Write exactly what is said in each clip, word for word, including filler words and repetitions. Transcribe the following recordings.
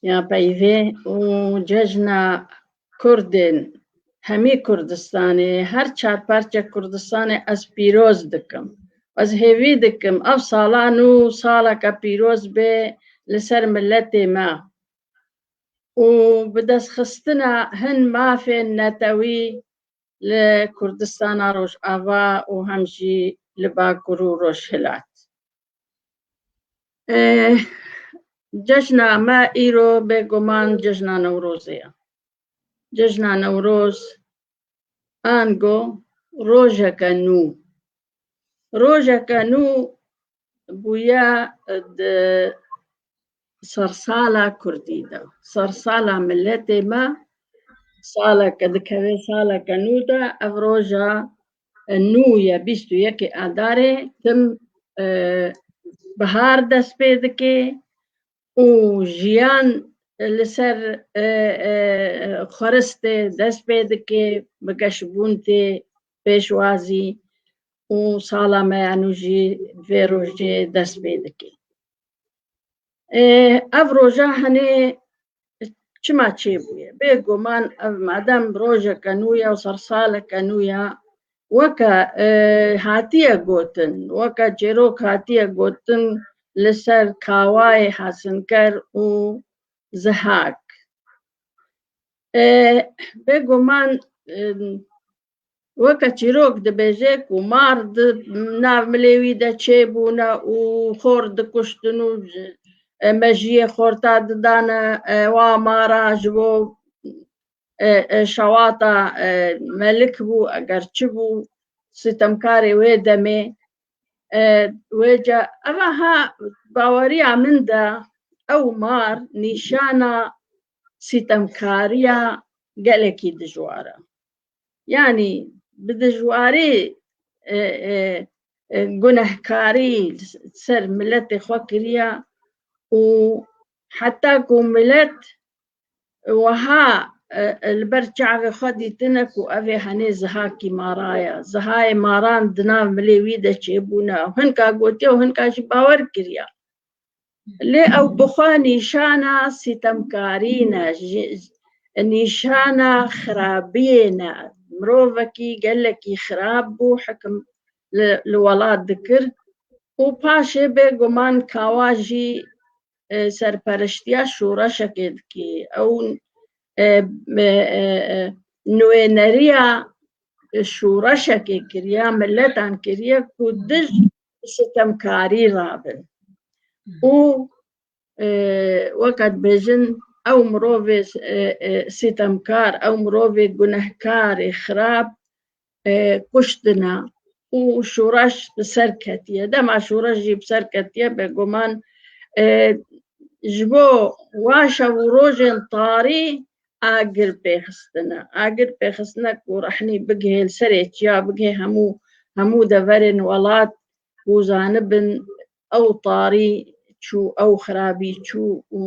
ya peyvê û cejna Kurdên hemî Kurdistanê, her çar parçe Kurdistanê ez pîroz dikim. Ez hêvî dikim ev sala nû saleke pîroz bê li ser miletê me û bi destxistina hin mafên netewî li Kurdistana Rojava û hem jî li Bakur û Rojhilat. Cejna me îro bêguman cejna Newrozê ye. Cejna Newroz ango rojeke nû. Rojeke nû bûye di sersala Kurdî de. Sersala miletê me saleke dikeve saleke nû de, ev roja nû ye, bîst û yekê Adarê, tim, e, bihar dest pê dike û jiyan li ser, e, e, xweristê dest pê dike, bi geşbûn tê pêşwazî û sala me ya nû jî vê rojê dest pê dike. E, ev roja henê çima çêbûye? Bêguman ev madem rojeke nû ye û sersaleke nû ye, weke, e, hatiye gotin, weke çîrok hatiye gotin li ser Kawayê Hesinker û Zihak. E, bêguman, e, weke çîrok dibêje ku mar di nav milê wî de çêbûne û xort dikuştin û, e, mejiyê xorta didane, e, wa mara ji bo, e, e, şewata, e, melik bû, eger çi bû, sitemkarê wê demê. E, wê ca, eva ha baweriya min de ew mar nîşana sitemkariya gelekî dijwar e. Yanî bi dijwarî, e, e, e, gunehkarî ser miletê xwe kiriye û heta ku milet wiha, e, e, li ber çavê xwe dîtine ku ev ê henê zihakî mara ye. Zihayê maran di nav milê wî de çêbûne. Hinka gotiye û hinka jî bawer kiriye. Lê ew bi xwe nîşana sîtemkarî ne, ji, nîşana xirabiyê ne. Mirovekî gelekî xirab bû, hikim li, li welat dikir û paşê bêguman Kawa jî, e, serperiştiya şoreşekê dikê. Ew, e, e, e, nûêneriya şoreşekê kiriye, miletan kiriye ku dij sitemkarî rabin. Û, e, weke dibêjin, ew mirovê, e, e, sitemkar, ew mirovê gunehkarê xirab, e, kuştine û şoreş bi ser ketiye. Dema şoreş jî bi ser ketiye, bêguman, e, ji bo wa şev û rojên tarî agir pêxistine. Agir pêxistine ku rehnî bigihê li serê çiya, bigihê hemû, hemû deverên welat ku zanibin ew tarî çû, ew xirabî çû û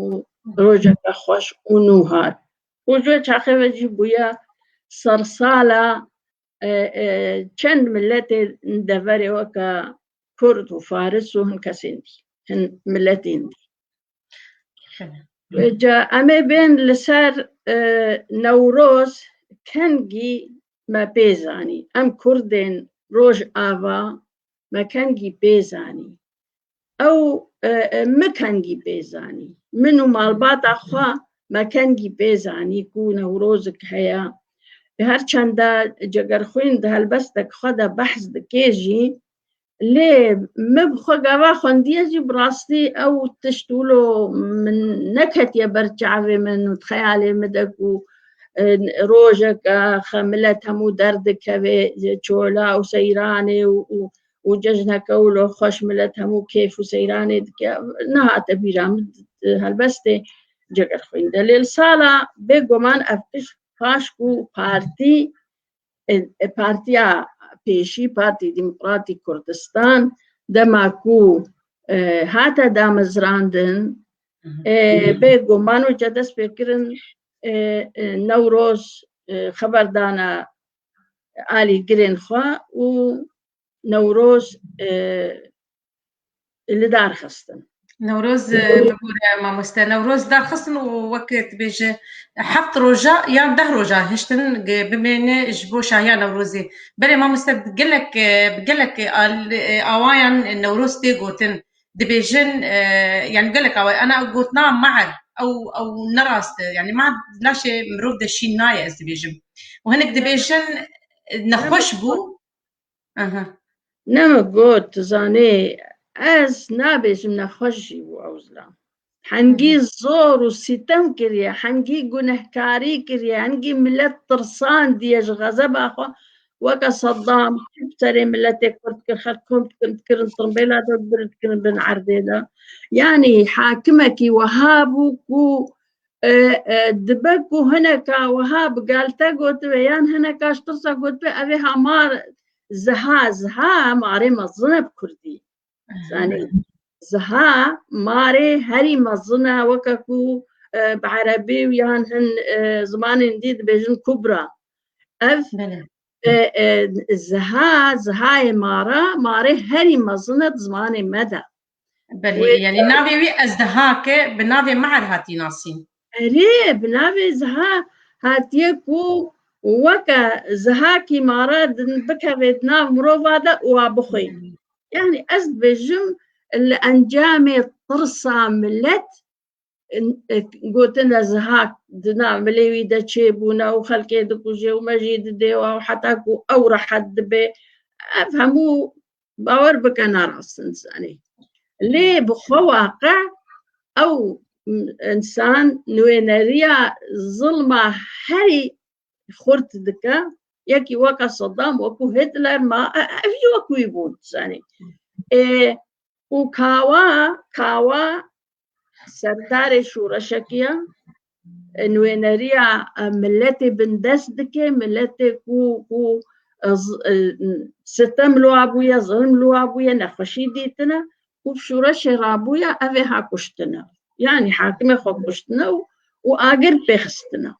rojeke xweş û nû hat. Û ji wê çaxê ve jî bûye sersala, e, e, çend miletê deverê weke Kurd û Faris û hin kesên dî, hin miletên dî. Vêca em ê bên li ser, e, Newroz kengî me pê zanî. Em Kurdên Rojava me kengî pê zanî. Ew, e, e, min kengî pê zanî. Min û malbata xwe me kengî pê zanî ku Newrozik heye. Her çenda Cegerxwîn di helbestek xwe de behs dike jî, lê min bi xwe gava xwendiye jî bi rastî ew tişt wilo min neketiye ber çavê min û di xeyalê min de ku, e, rojeke xe milet hemû derdikeve çola û seyranê û, û, û cejneke wilo xweş milet hemû kêf û seyranê dike. Nehate bîra min, e, helbestê Cegerxwîn de. Lê li sala bêguman ev tişt paş ku partî e, e, partiya pêşî, Partî Demokratîk Kurdistan, dema ku, e, hate damezrandin, Hı hı. e, bêguman wêca dest pê kirin, e, e, Newroz, e, xeberdana alîgirên xwe û Newroz, e, li dar xistin. Newroz, e, bibûre mamoste. Newroz darxistin û wek dibêje heft roja yan deh roja hiştin ge-, bimêne ji bo şahiya Newrozê. Belê mamoste, gelek, e, gelek al-, e, awayan Newroz tê gotin. Dibêjin, e, yani gelek awa, ana gotina mehr, ew, ew ne rast e. Yani mehr laşê mirov de şîn nayê, ez dibêjim. Û hinek dibêjin, e, nexweş bû. Aha. Ne min got, tu zanî, ez nabêjim nexweş jî bû ew zilam. Hengî zor û sîtem kiriye, hengî gunehkarî kiriye, hengî milet tirsandiye ji xezeba xwe. Weke Seddam, çi bi serê miletê Kurd kir, xelk kom dikirin, dikirin, tirbêla de dibirin, dikirin bin erdê de. Yanî hakimekî wiha bû ku, e, e, dibe ku hineka wiha bi galte gotibe, yan hineka ji tirsa gotibe, ev ê ha mar ziha, ziha marê mezin e bi kurdî. Zanî, ziha marê herî mezin e, weke ku, e, bi erebî û yan hin, e, zimanên dî dibêjin kubra. Ev, Belê. e, e, ziha, zihayê mara, marê herî mezin e di zimanê me de. Belê, Wê yanî navê wî Ezdihak e, bi navê mehr hatî nasîn. Erê, bi navê ziha hatiye ku weke zihakî mara din bikeve di nav mirova de û a bixwî. Yani ez dibêjim li encamê tirsa milet, e, gotine zihak di nav milê wî de çêbûne û xelkê dikuje û me jî didê û heta ku ew rehet dibe. Ev hemû bawer bike narast in zanî. Lê bi xwe waqe ew insan nûêneriya zilma herî xurt dike. Yekî weke Saddam, wekû Hitler ma, e, ev jî wekû wî bûn, zanî. Ê, û kawa, kawa serdarê şoreşekî ye, e, nûêneriya, e, miletê bindest dike, miletê ku, ku, e, z-, e, sitem li wa bûye, zilm li wa bûye, nexweşî dîtine û bi şoreşê rabûye, ev ê ha kuştine. Yanî hakimê xwe kuştine û, û agir pê xistine.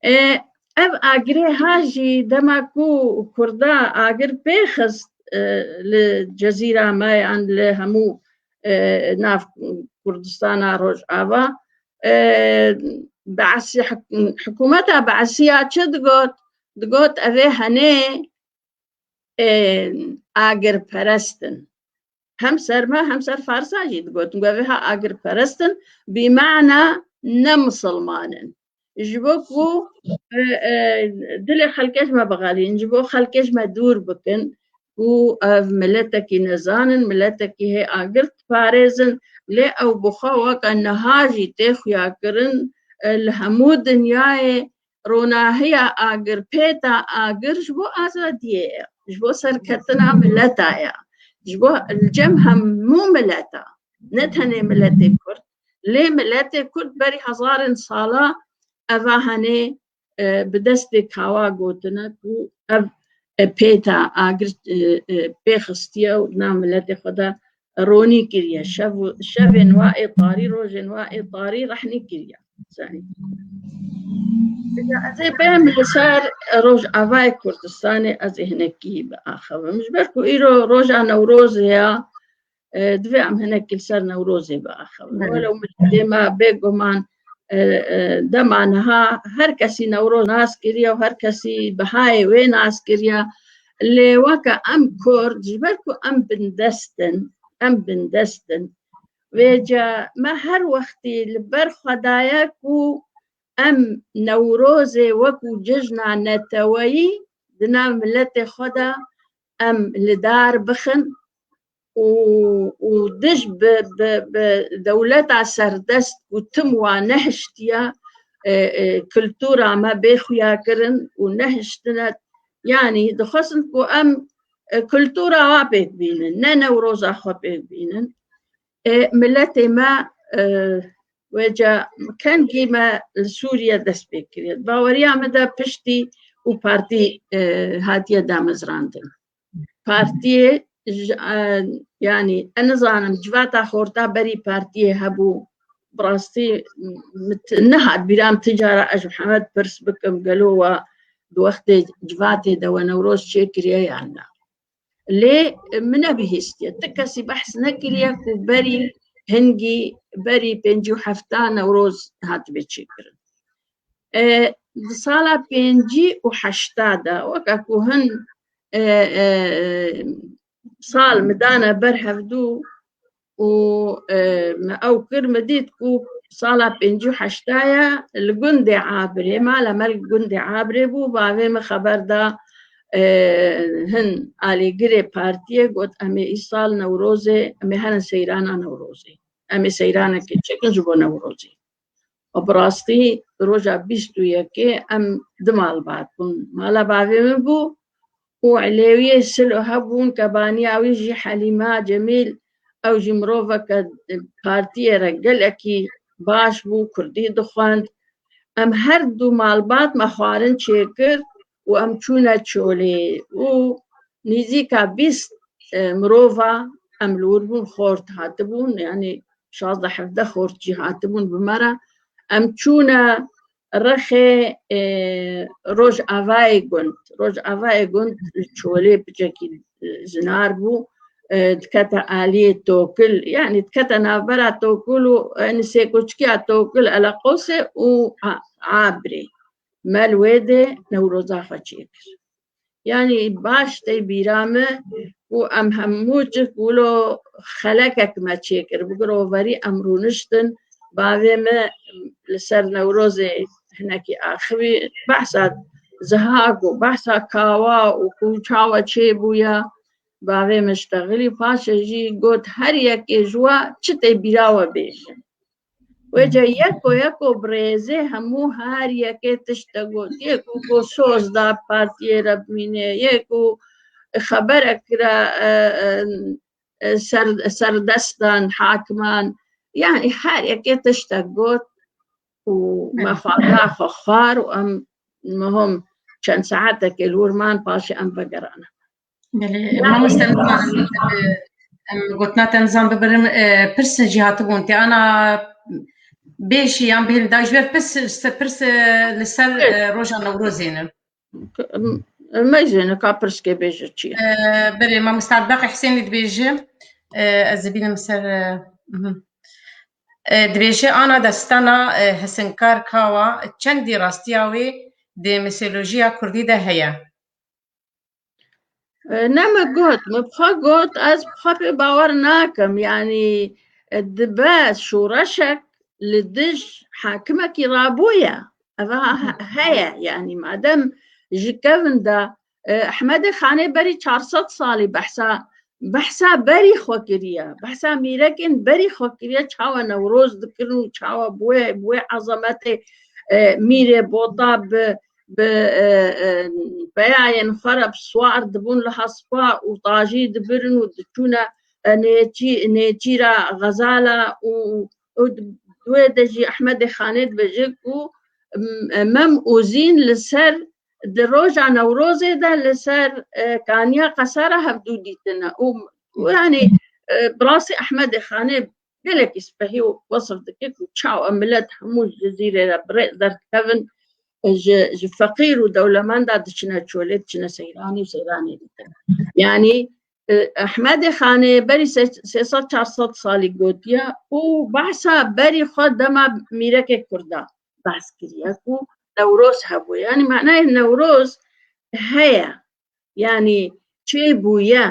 E, ev agirê ha jî dema ku Kurda agir pê xist, e, li Cezîra me yan li hemû, e, nav Kurdistana Rojava, e, Beesî, hik-, hikûmeta Beesiya çi digot? Digot, ev ê henê, e, agirperest in. Hem ser me hem ser Farsa jî digotin ku ev ê ha agirperest in, bîmana ne misilman in. Ji bo ku, e, e, dilê xelkê ji me bixelînin, ji bo xelkê ji me dûr bikin, ku ev miletekî nezan in, miletekî hê agir diparêzin, lê ew bi xwe weke niha jî tê xuyakirin, e, li hemû dinyayê ronahiya agir, pêta agir ji bo azadiyê ye, ji bo serketina mileta ye, ji bo li cem hemû mileta, ne tenê miletê Kurd, lê miletê Kurd berî hezarên sala eva henê, e, bi destê kawa gotine ku ev, e, pêta agir, e, e, pê xistiye û nav miletê xwe de ronî kiriye. Şev, şevên wa ê tarî, rojên wa ê tarî rehnî kiriye. Zanî. Vêca ez ê bêm li ser Rojavayê Kurdistanê, ez ê hinekî biaxivim. Ji ber ku îro roja Newrozê ya, e, divê em hinekî li ser Newrozê biaxivin. Belê. Welew miletê me bêguman, e, e, dema niha her kesî Newroz nas kiriye û her kesî bihayê wê nas kiriye. Lê weke em Kurd, ji ber ku em bindest in, em bindest in. Vêca me her wextî li ber xwe daye ku em Newrozê wekû cejna neteweyî di nav miletê xwe de em li dar bixin û, û dij bi, bi, bi dewleta serdest ku tim wa nehiştiye, e, e, kultura me bê xuya kirin û nehiştine, yanî dixwestin ku em, e, kultura wa pêk bînin, ne Newroza xwe pêk bînin. E, miletê me, e, wêca kengî me li Sûriye dest pê kiriye. Baweriya min de piştî û partî, e, hatiye damezrandin. Partiyê ji, e, yanî, ez nizanim, civata xorta berî partiyê hebû. Bi rastî, min t-, nehat bîra min ti cara ez ji Mihemed pirs bikim, gelo we di wextê civatê de we Newroz çêkiriye yan na? Lê min nebihîstiye. Ti kesî behs nekiriye ku berî hingî berî pêncî û hefta Newroz hatibe çêkirin. E, di sala pêncî û heşta de, weke ku hin, e, e, sal min dane ber hevdû û, e, me ew kir, min dît ku sala pêncî û heşta ye, li gundê Abirê, mala me li gundê Abirê bû, bavê min xeber da, e, hin alîgirê partiyê, got, "Em ê îsal Newrozê, em ê herin seyrana Newrozê. Em ê seyranekê çêkin ji bo Newrozê." Û bi rastî roja bîst û yekê em di malbat bûn. Mala bavê min bû û elewiyê Silo hebûn, kebaniya wî jî Helîma Cemîl, ew jî miroveke partiyê re gelekî baş bû, kurdî dixwend. Em her du malbat me xwarin çêkir û em çûne Çolê û nîzîka bîst, e, mirova em li wir bûn, xort hatibûn, yanî şazdeh hevdeh xort jî hatibûn bi me re. Em çûne rexê, e, Rojavayê gund. Rojavayê gund Çolê piçekî, e, zinar bû. E, dikete aliyê Tokil, yanî dikete navbera Tokil û, e, Nisêkoçikiya Tokil, Eleqosê û A-, Abrê. Me li wê de Newroza xwe çêkir. Yanî baş tê bîra me û em hemû cih wilo xelekek me çêkir. Bigir overî em rûniştin, bavê me li ser Newrozê hinekî axivî behsa zihak û behsa kawa û ku çawa çêbûye, bavê min ji texilî paşê jî got, "Her yekê ji we çi tê bîra we bêjin." Wêca yeko yeko bi rêzê hemû her yekê tiştek got. Yê ku got soz da partiyê re bimîne, yê ku xeberek kira, e, e, e, ser, serdestan, hakiman. Yanî her yekê tiştek got û me xwarda xwe xwar û em mihom çend saetekê li wir man, paşê em vegerane. Belê, mamoste, em, em gotina te nizam bibirin, e, pirs jî hatibûn. Te ana bêjî yan bihêlin da ji ber pirs, pirs, e, li ser, e, roja Newrozê ne. Em, em meyzê ne ka pirskê bêje çi ye? E, belê, mamoste Abdaqê Husênî dibêje, e, ez dibînim ser, e, mhm. E, dibêje ana destana, e, Hesinkar Kawa çendî rastiya wê di mîtolojiya kurdî de heye? E, ne min got, min bi xwe got, ez bi xwe pê bawer nakim. Yanî, e, dibe şoreşek li dij hakimekî rabûye. Ev ha-, he-, heye. Yanî, madem ji kevin de, e, Ehmedê Xanê berî çar sed salî behsa, behsa berî xwe kiriye. Behsa mîrekên berî xwe kiriye. Çawa Newroz dikirin û çawa bi wê, bi wê ezametê, e, mîrê bota bi bi, e, e, peyayên xwe re bi siwar dibûn li hespa û tajî dibirin û diçûne, e, nêçî-, nêçîra xezala û, û di wê de jî Ehmedê Xanê dibêje ku, m-, e, Mem û Zîn li ser, di roja Newrozê de li ser, e, kaniya Qesara hevdû dîtine û, û yanî, e, bi rastî Ehmedê Xanê gelekî spehî û wesif dike ku çawa milet hemû ji Cizîrê re bi rê derdikevin, ji, ji feqîr û dewlemenda diçine Çolê, diçine Seyranê û Seyranê dikin. Yanî, e, Ehmedê Xanê berî se-, sê sed çar sed salî gotiye û behsa berî xwe dema mîrekê Kurda behs kiriye ku Newroz hebûye. Yanî manayê Newroz heye. Yanî çêbûye.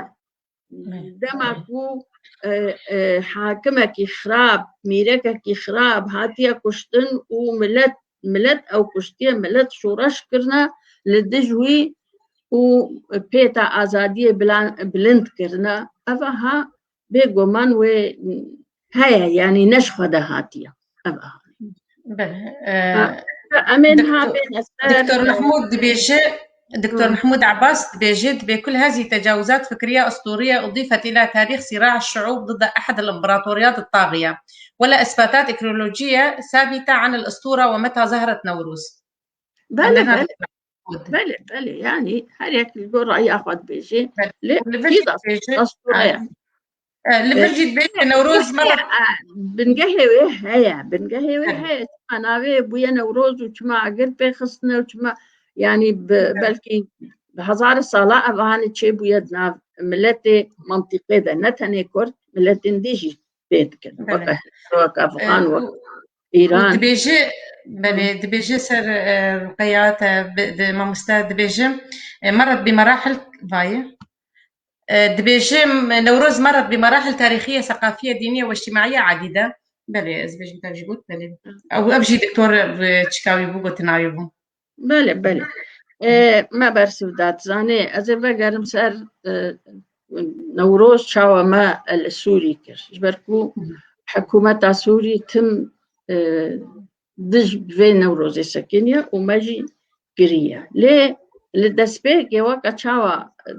Dema ku, e, e, hakimekî xirab, mîrekekî xirab hatiye kuştin û milet, milet ew kuştiye, milet şoreş kirine li dij wî û pêta azadiyê bilan-, bilind kirine. Ev aha bêguman wê heye, yanî ne ji xwe de hatiye. Ev aha. Belê, e, Ha, em ê niha Doktor, bêne ser, Doktor e, Mehmûd dibêje, Doktor Hı. Mehmûd Abbas dibêje, dibê kul hezî tecawuzat fikriye, اسطورية، أضيفت إلى تاريخ صراع الشعوب ضد أحد الإمبراطوريات الطاغية، ولا إثباتات أركيولوجية ثابتة عن الأسطورة ومتى ظهرت نوروز. Belê, Em ê niha belê. Belê, belê, yanî her yek li gor raya xwe dibêje. Belê. Lê Li vir kî jî da-, dibêje, destûre ye. e, li vir E, jî dibêje Newroz me re, e, bingehê wê heye, bingehê wê Belê. heye. Çima navê bûye Newroz û çima agir pê xistine û çima, yanî bi, Belê. belkî bi hezar sala ev hanê çêbûye di nav miletê mantîqê de, ne tenê Kurd, miletên dî jî. pê dikin. Belê. Weke Hint, weke Efxan, e, weke Îran. Dibêje, belê, dibêje ser, e, Ruqeya te, bi, di, mamoste dibêje, e, مرت بمراحل vayê. E, dibêje, Newroz مرت بمراحل تاريخية ثقافية دينية واجتماعية عديدة. Belê, ez dibêjim te jî got, belê. Ew, ev jî doktor, e, çika wî bû, gotina wî bû. Belê, belê. E, me bersiv da, dizanê, ez ê vegerim ser, e, Newroz çawa me li Sûrî kir. Ji ber ku hikûmeta Sûrî tim, e, dij vê Newrozê sekiniye û me jî kiriye. Lê li destpêkê weke çawa, e,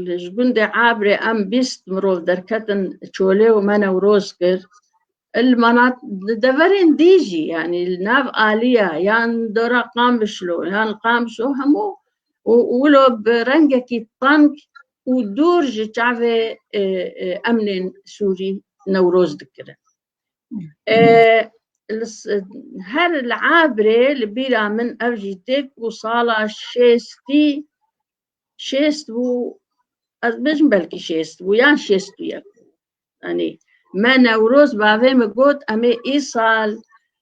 li, ji gundê Abrê em bîst mirov derketin çolê û me Newroz kir, li manat-, li deverên dî jî, yanî li nav Aliya yan dora Qamişlo yan li Qamişlo hemû û wilo bi rengekî teng û dûr ji çavê, e, e, emnên Sûrî Newroz dikirin. E, li s-, her li Abrê li bîra min ev jî tê ku sala şêstî, şêst bû, ez bêjim belkî şêst bû yan şêst û yek. Yanî me Newroz, bavê min got, em ê îsal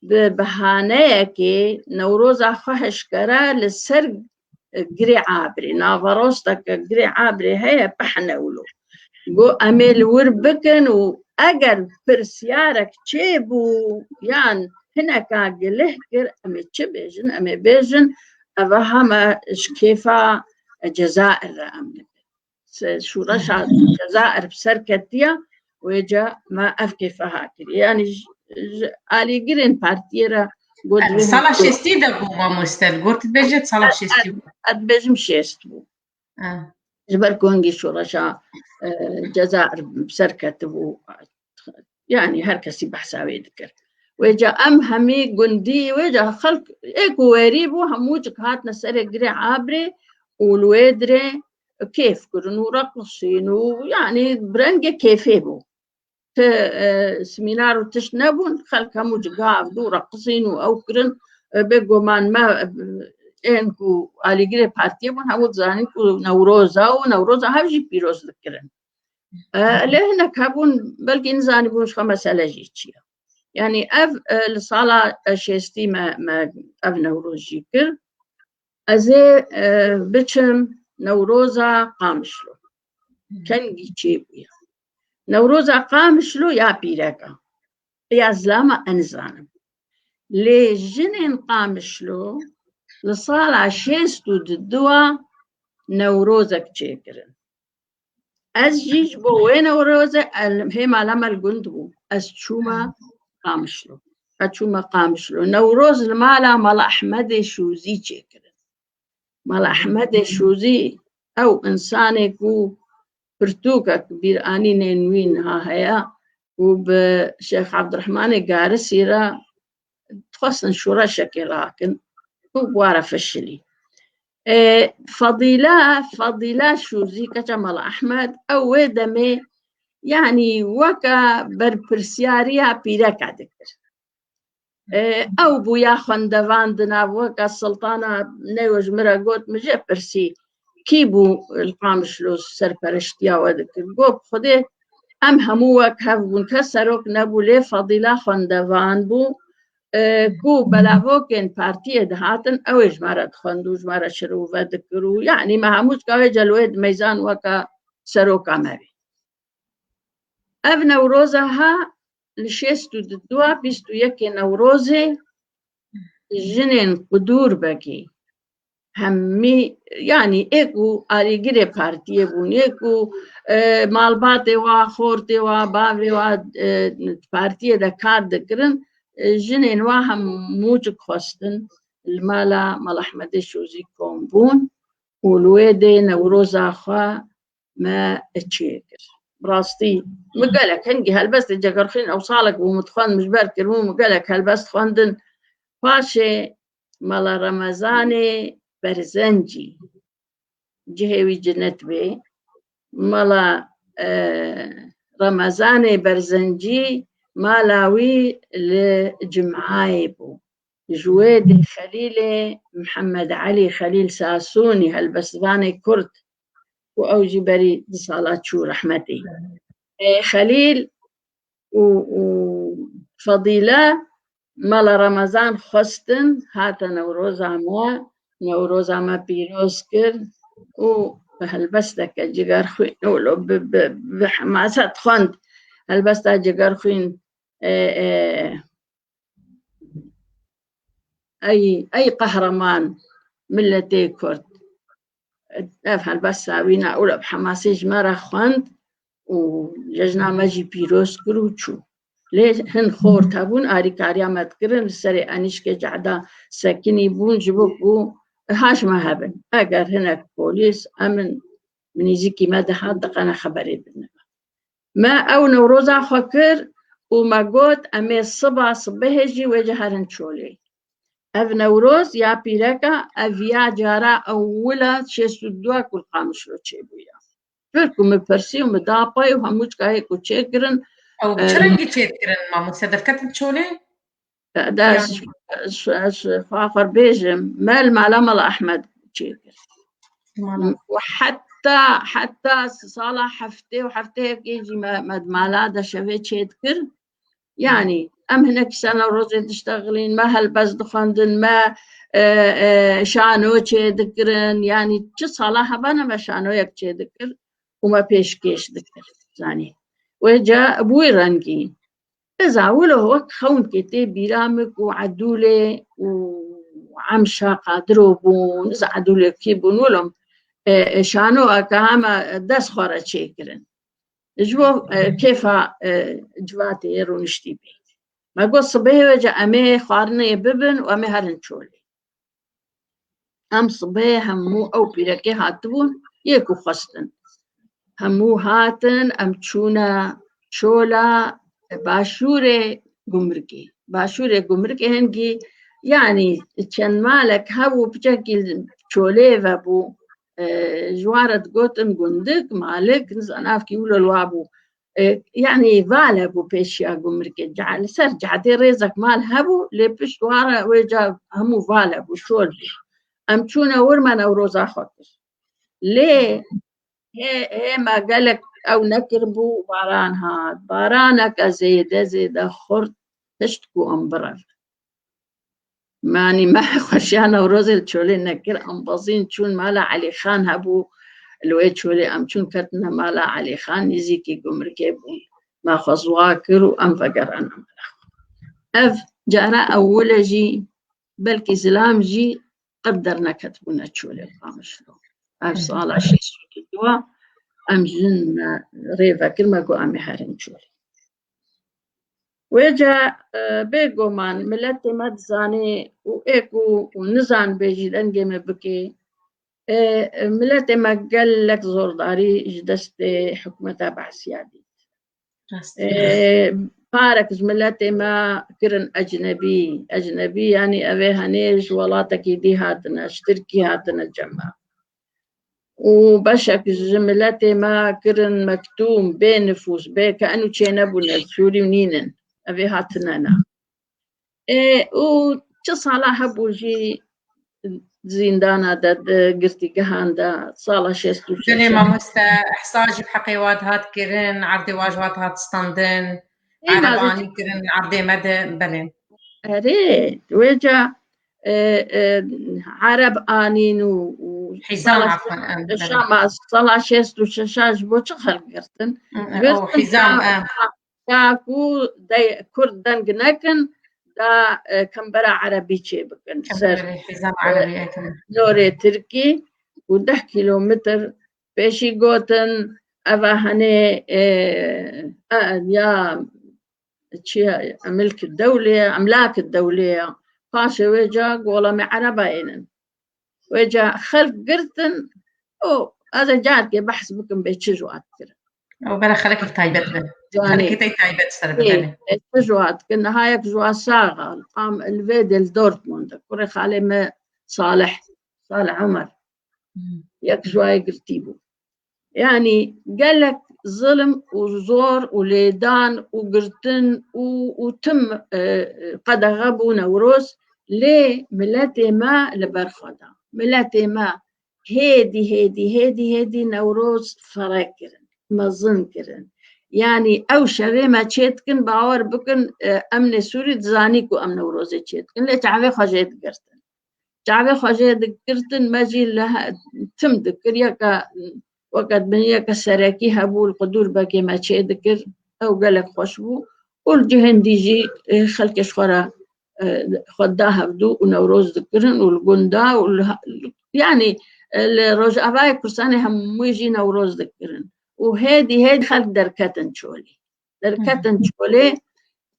bi bihaneyekê Newroza xwe hişkere li ser Girê Abrê, naverosteke Girê Abrê heye, pehne wilo. Got, em ê li wir bikin û eger pirsyarek çêbû yan hineka gilih kir, em ê çi bêjin? Em ê bêjin, eva hema ji kêfa Cezair re em dikin. Se-, şûreşa Cezair bi ser ketiya, wê ca me ev kêfa ha kiriye. Yanî ji, ji alîgirên partiyê re got, yani, divê sala hemû şêstî de bû, mamoste, got dibêje sala şêstî bû. Ez dibêjim şêst bû. Ha. Ji ber ku hingî şûreşa, e, Cezair bi ser ketibû. Yanî her kesî behsa wê dikir. Wê ca em hemî gundî, wê ca xelk ê ku werî bû, hemûcik hatine serê Girê Abrê û li wê dirê kêf kirin û reqisîn û, yanî, bi rengê kêfê bû. Ti, e, semînar û tişt nebûn, xelk hemû ji gav dû reqisîn û ew kirin, e, bêguman me, e, ên ku alîgirê partiyê bûn, hemû dizanin ku Newroza û Newroza hev jî pîroz dikirin. E, lê hinek hebûn, belkî nizanîbûn ji xwe mesele jî çi ye. Yanî ev, e, li sala, e, şêstî me, me ev Newroz jî kir. Ez ê, e, biçim Newroza Qamişlo. Kengî çêbûye? Newroza Qamişlo ya pîrek a, ya zilam a, ez nizanim. Lê jinên Qamişlo li sala şêst û du a Newrozek çêkirin. Ez jî ji bo wê Newrozê, el-, hê mala me li gund bû. Ez çûme Qamişlo. Ez çûme Qamişlo. Newroz li mala Mala Ehmedê Şûzî çêkirin. Mala Ehmedê Şûzî ew însanê ku pirtûkek bîranînên wî niha heye û bi Şêx Ebdurehmanê Garisî re dixwestin şoreşekê rakin û bi wa re fişilî. E, Fadîla, Fadîla Şûzî, keça Mala Ehmed, ew wê demê, yanî, weke berpirsiyariya pîreka dikir. E, ew bû ya xwendevan di nav, weke Siltana Neywe ji min re got, min jê pirsî, kî bû li Qamişlo serpereştiya we dikir? Got, bi Xwedê em hemû wek hev bûn, kes serok nebû, lê Fadîla xwendevan bû, e, ku belavokên partiyê dihatin, ew ê ji me re dixwend û ji me re şirove dikir û, yanî, me hemû cika wê celwê dimeyzan weke seroka me bî. Ev Newroza ha li şêst û du a, bîst û yekê Newrozê jinên Qudûrbegê, hemî, yanî, ê ku alîgirê partiyê bûn, ê ku, e, malbatê wa, xortê wa, bavê wa, e, partiyê de kar dikirin, e, jinên wa hemûcik xwestin li mala Mala Ehmedê Şûzî kom bûn û li wê dê Newroza xwe me çêkir. Bi rastî, min gelek hingî helbestê Cegerxîn ew salek bû min dixwend, min ji ber kiribû, min gelek helbest xwendin. Paşê Mala Remezanê Berzencî, cihê wî cinet bê. Mala, e, Remezanê Berzencî, mala wî li Cimayê bû. Ji wê dê Xelîlê Mihemed Elî, Xelîl Sasûnî, helbestvanê kurd, ku ew jî berî du sala çû rehmetê. Ê, Xelîl û, û Fedîle mala Remezan xwestin, hate Newroza me, Newroza me pîroz kir û bi helbesteke cigerxwîn û bi, bi, bi hemaset xwend helbesta cigerxwîn, e, e, ey, ey qehreman milletê Kurd. Ev helbesta wî ne û bi hemasî ji me re xwend û cejna me jî pîroz kir û çû. Lê hin xort hebûn, arîkariya me dikirin, li serê enîşkê cehda sekinî bûn, ji bo ku ha ji me hebin. Eger hinek polîs, em in bi nêzîkî me dihat, diqene xeberê bidine. Me ew Newroza xwe kir û me got, em ê siba sibehê jî wê cî herin Çolê. Ev Newroz ya pîreka, ev ya cara ewila şêst û dua ku li Qamişlo çêbûye. Pir ku min pirsî û min da pey û hemû çikayê ku çêkirin, Ew bi çi rengî çêdikirin, mamoste? Derketin Çolê? De ez, ez, ez xwe xwe bêjim, me li mala Mala Ehmed çêkir. Mala. Û heta, heta sala heftê û hefteyekê jî me, me di mala de şevê çêdikir. Yanî, em hinek îsa Newrozê diştexilîn, me helbest dixwendin, me, e, e, şano çêdikirin. Yanî, çi sala hebane me şanoyek çêdikir û me pêşkêş dikir. Zanî. Wê ca bi wî rengî. Ez a wilo wek xewnkê tê bîra min ku Edûlê û Emşa Qadiro bûn, ez Edûlê kî bûn, wilo, e, e, şanoyeke hema dest xwe re çêkirin. Ji bo, e, kêfa, e, civatê yê rûniştî bê. Me got, sibehê wê ca em ê xwarinê bibin û em ê herin Çolê. Em sibê hemû ew pîrekê hatibûn, yê ku xwestin. Hemû hatin, em çûne Çola Başûrê Gumrikê. Başûrê Gumrikê hingî, yanî çend malek hebû, piçekî Çolê ve bû, e, ji wan re digotin gundik, malik, nizan avkî wilo li wa bû. E, yanî vale bû pêşiya Gumrikê. Ca-, li ser cadê rêzek mal hebû, lê pişt wa re wê ca hemû vale bû, çol bû. Em çûne wir, me Newroza xwe kir. Lê hê, hê me gelek ew nekiribû, baran hat. Baraneke zêde, zêde xurt, hişt ku em birevin. Manî me xweşiya Newrozê li Çolê nekir, em bezîn çûn mala Elî Xan hebû, li wê Çolê em çûn ketine mala Elî Xan, nêzîkî Gumrikê bû. Me xwe ziwa kir û em vegerane mala xwe. Ev cara ewil e jî, belkî zilam jî qet derneketibûne Çolê Qamişlo. Ev sala şêst û dua em jin me rê vekir, me got em ê herin Çolê. Wê ca, e, bêguman miletê me dizanê û ê ku û nizanibê jî dengê me bikê. E, e, miletê me gelek zordarî ji destê hikûmeta Behsiya dît. Rast. E, parek ji miletê me kirin ecnebî. Ecnebî, yanî ev ê henê ji welatekî dî hatine, ji Tirkî hatine cem me. Û beşek ji miletê me kirin mektûm, bê nifûs, bê ke enû çênebûne, Sûrî û nînin. Ev ê hatine ne. Ê, û çi sala hebû jî zîndana de, di girtîgehan de, sala şêst û şeş. Belê mamoste, ihsa jî bi heqê wa dihat kirin, erdê wa ji wa dihat standin, Ê, ereb ma anî kirin, erdê me de, belê. Erê, wê ca, e, e, ereb anîn û, û Hîzam, sala afwan, em, şeş-, belê. Şama, sala şêst û şeş ji bo çi xelk girtin? Hı, e, Girtin o hîzam, ta, e. Ta ku de-, Kurd deng nekin, da, e, kembera erebî çê bikin. Ser, Kembera hîzam, e, erebî, e, tamam. Norê Tirkî û deh kîlometr pêşî gotin, eva henê, e, e, ya çi ye, milk dewlê ye, emlak dewlê ye. Paşê wê ca gola me ereba ênin. Wê ca xelk girtin, û ez ê carkê behs bikim bê çi ji wat kirin. Ew bere xelekek taybet be. Yanî, xelekê te taybet ser ê, bidene. Ê, çi ji wat kirin, niha yek ji wa sax e, am li vê dê li Dortmund e. Kurê xalê me Salih, Salih Omer. Hmm. Yek ji wa yê girtî bû. Yanî gelek zilm û zor û lêdan û girtin û, û tim, e, e, qedexe bû Newroz, lê miletê me li ber xwe da. Miletê me hêdî, hêdî, hêdî, hêdî Newroz fere kirin, mezin kirin. Yanî ew şevê me çê dikin, bawer bikin, e, emnê Sûrî dizanî ku em Newrozê çê dikin, lê çavê xwe jê digirtin. Çavê xwe jê digirtin, me jî li he-, tim dikir, yeka, weke dibin yeke serekî hebû, li Qudûr Bekê me çê dikir, ew gelek xweş bû. Û li cihên dî jî, e, xelkê ji xwe re, e, xwe da hevdû û Newroz dikirin û li gunda û li ha-, yanî, e, li Rojavayê Kurdistanê hemû jî Newroz dikirin. Û hêdî hêdî xelk derketin çolê. Derketin çolê,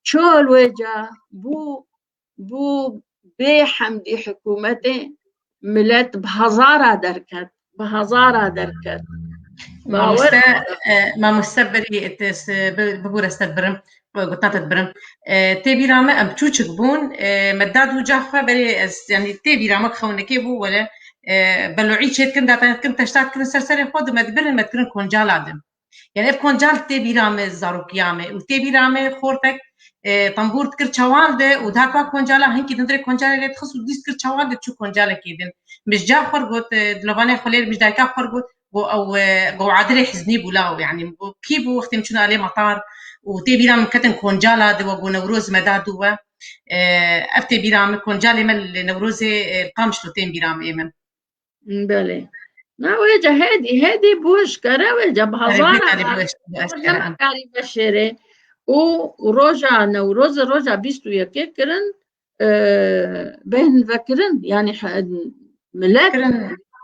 çol wê ca bû, bû bê hemdî hikûmetê, milet bi hezara derket, bi hezara derket. Bawer Mamoste, e, mamoste berî te s-, bi-, bibûre stet birim, gotna te dibirim. E, tê bîra me em çûçik bûn, e, me da dû ca xwe berê ez, yanî tê bîra me xewnekê bû, wele, e, belo'î çêtkin, datan dikin, teşta dikirin ser serê xwe, di me dibirin, me dikirin koncala din. Yani ev koncal tê bîra me zarokiya me û tê bîra me xortek, e, tembûr dikir çewal de û dihat wa koncala hinkî dindirê koncalê lê dixist û dîst kir çewal de çû koncalekê din. Min ji ca xwe got, e, dilovanê xwe lê min ji dayika xwe got, got ew, e, got adirê hiznî bû law, yani got kî bû wextê min çûn alê matar û tê bîra min ketin koncala de we got Newroz me da dû we. E, ev tê bîra min koncalê me li Newrozê, e, Qamişlo tên bîra min ê min. Belê. Na wê ca hêdî, hêdî bû eşkere wê ca bi hezara gelek karî veşêrê û roja Newrozê roja bîst û yekê kirin, e, bêhn vekirin, yani he-, milet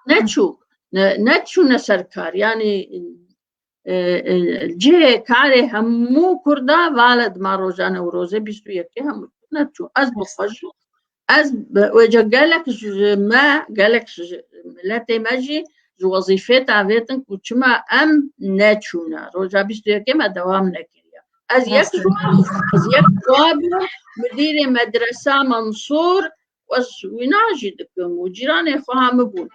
neçû, ne, neçûne ser kar, yani e, e, cihê karê hemû Kurda vale dima roja Newrozê bîst û yekê hemû neçû. Ez bi xwe jî, ez bi, wêca gelek ji me, gelek ji miletê me jî ji wezîfê tavêtin ku çima em neçûne. Roja bîst û yekê me dewam nekiriye. Ez yek ji wan, ez yek ji wan bûm, mudirê medresa Mansûr, ez wîna jî dikim û cîranê xwe hemû bûn.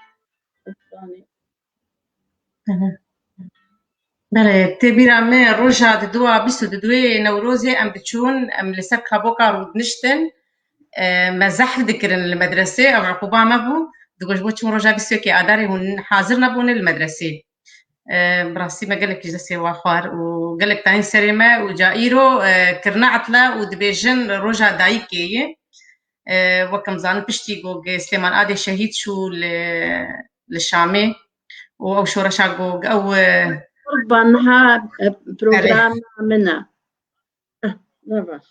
Belê, tê bîra me roja di dua bîst û di duyê Newrozê em diçûn, em li ser kaboka rûdiniştin, e, me zehl dikirin li medresê, ev uquba me bû, digot ji bo çûn roja bîst û yekê Adarê hûn hazir nebûne li medresê. E, bi rastî me gelekî ji destê wa xwar û gelek dayîn serê me û ca îro, e, kirine etla û dibêjin roja dayikê ye. E, wek em zanin piştî ku Silêman Adê şehîd çû li, li Şamê û ew şoreşa ku ew, e, Qurban ha, e, programa min e. Eh, ne baş.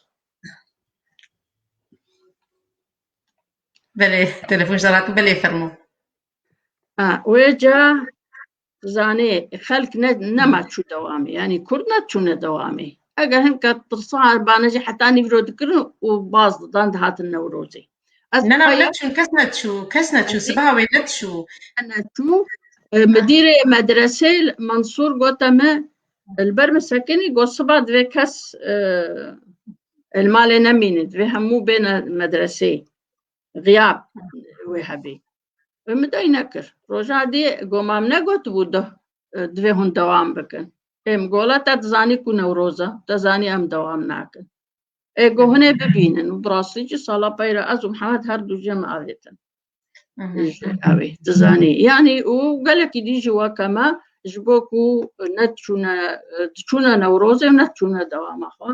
Belê, telefon ji hatin, belê fermo. Ha, wê ca zanê xelk ne, nema çû dewamê. Yani Kurd neçûne dewamê. Eger hinka tirsa bane jî heta nîvro dikirin û baz didan dihatin Newrozê. Ez Ne, ne, xwe ya neçûn, kes neçû, kes neçû, sibaha wê neçû. Neçû. E, mudirê medresê Mansûr gote me, li ber min sekinî, got siba divê kes, e, li malê nemîne, divê hemû bêne medresê. Xiyab wê hebê. Wê min dey nekir. Roja dê goma min negotibû de, e, divê hûn dewam bikin. Ê min gola te dizanî ku Newroz e, te zanî em dewam nakin. Ê go hûn ê bibînin û bi rastî jî sala peyre ez û Mihemed her du jê min avêtin. Ji ew ê dizanî. Yanî û gelekî dî jî weke me ji bo ku neçûne, diçûne Newrozê û neçûne dewama xwe.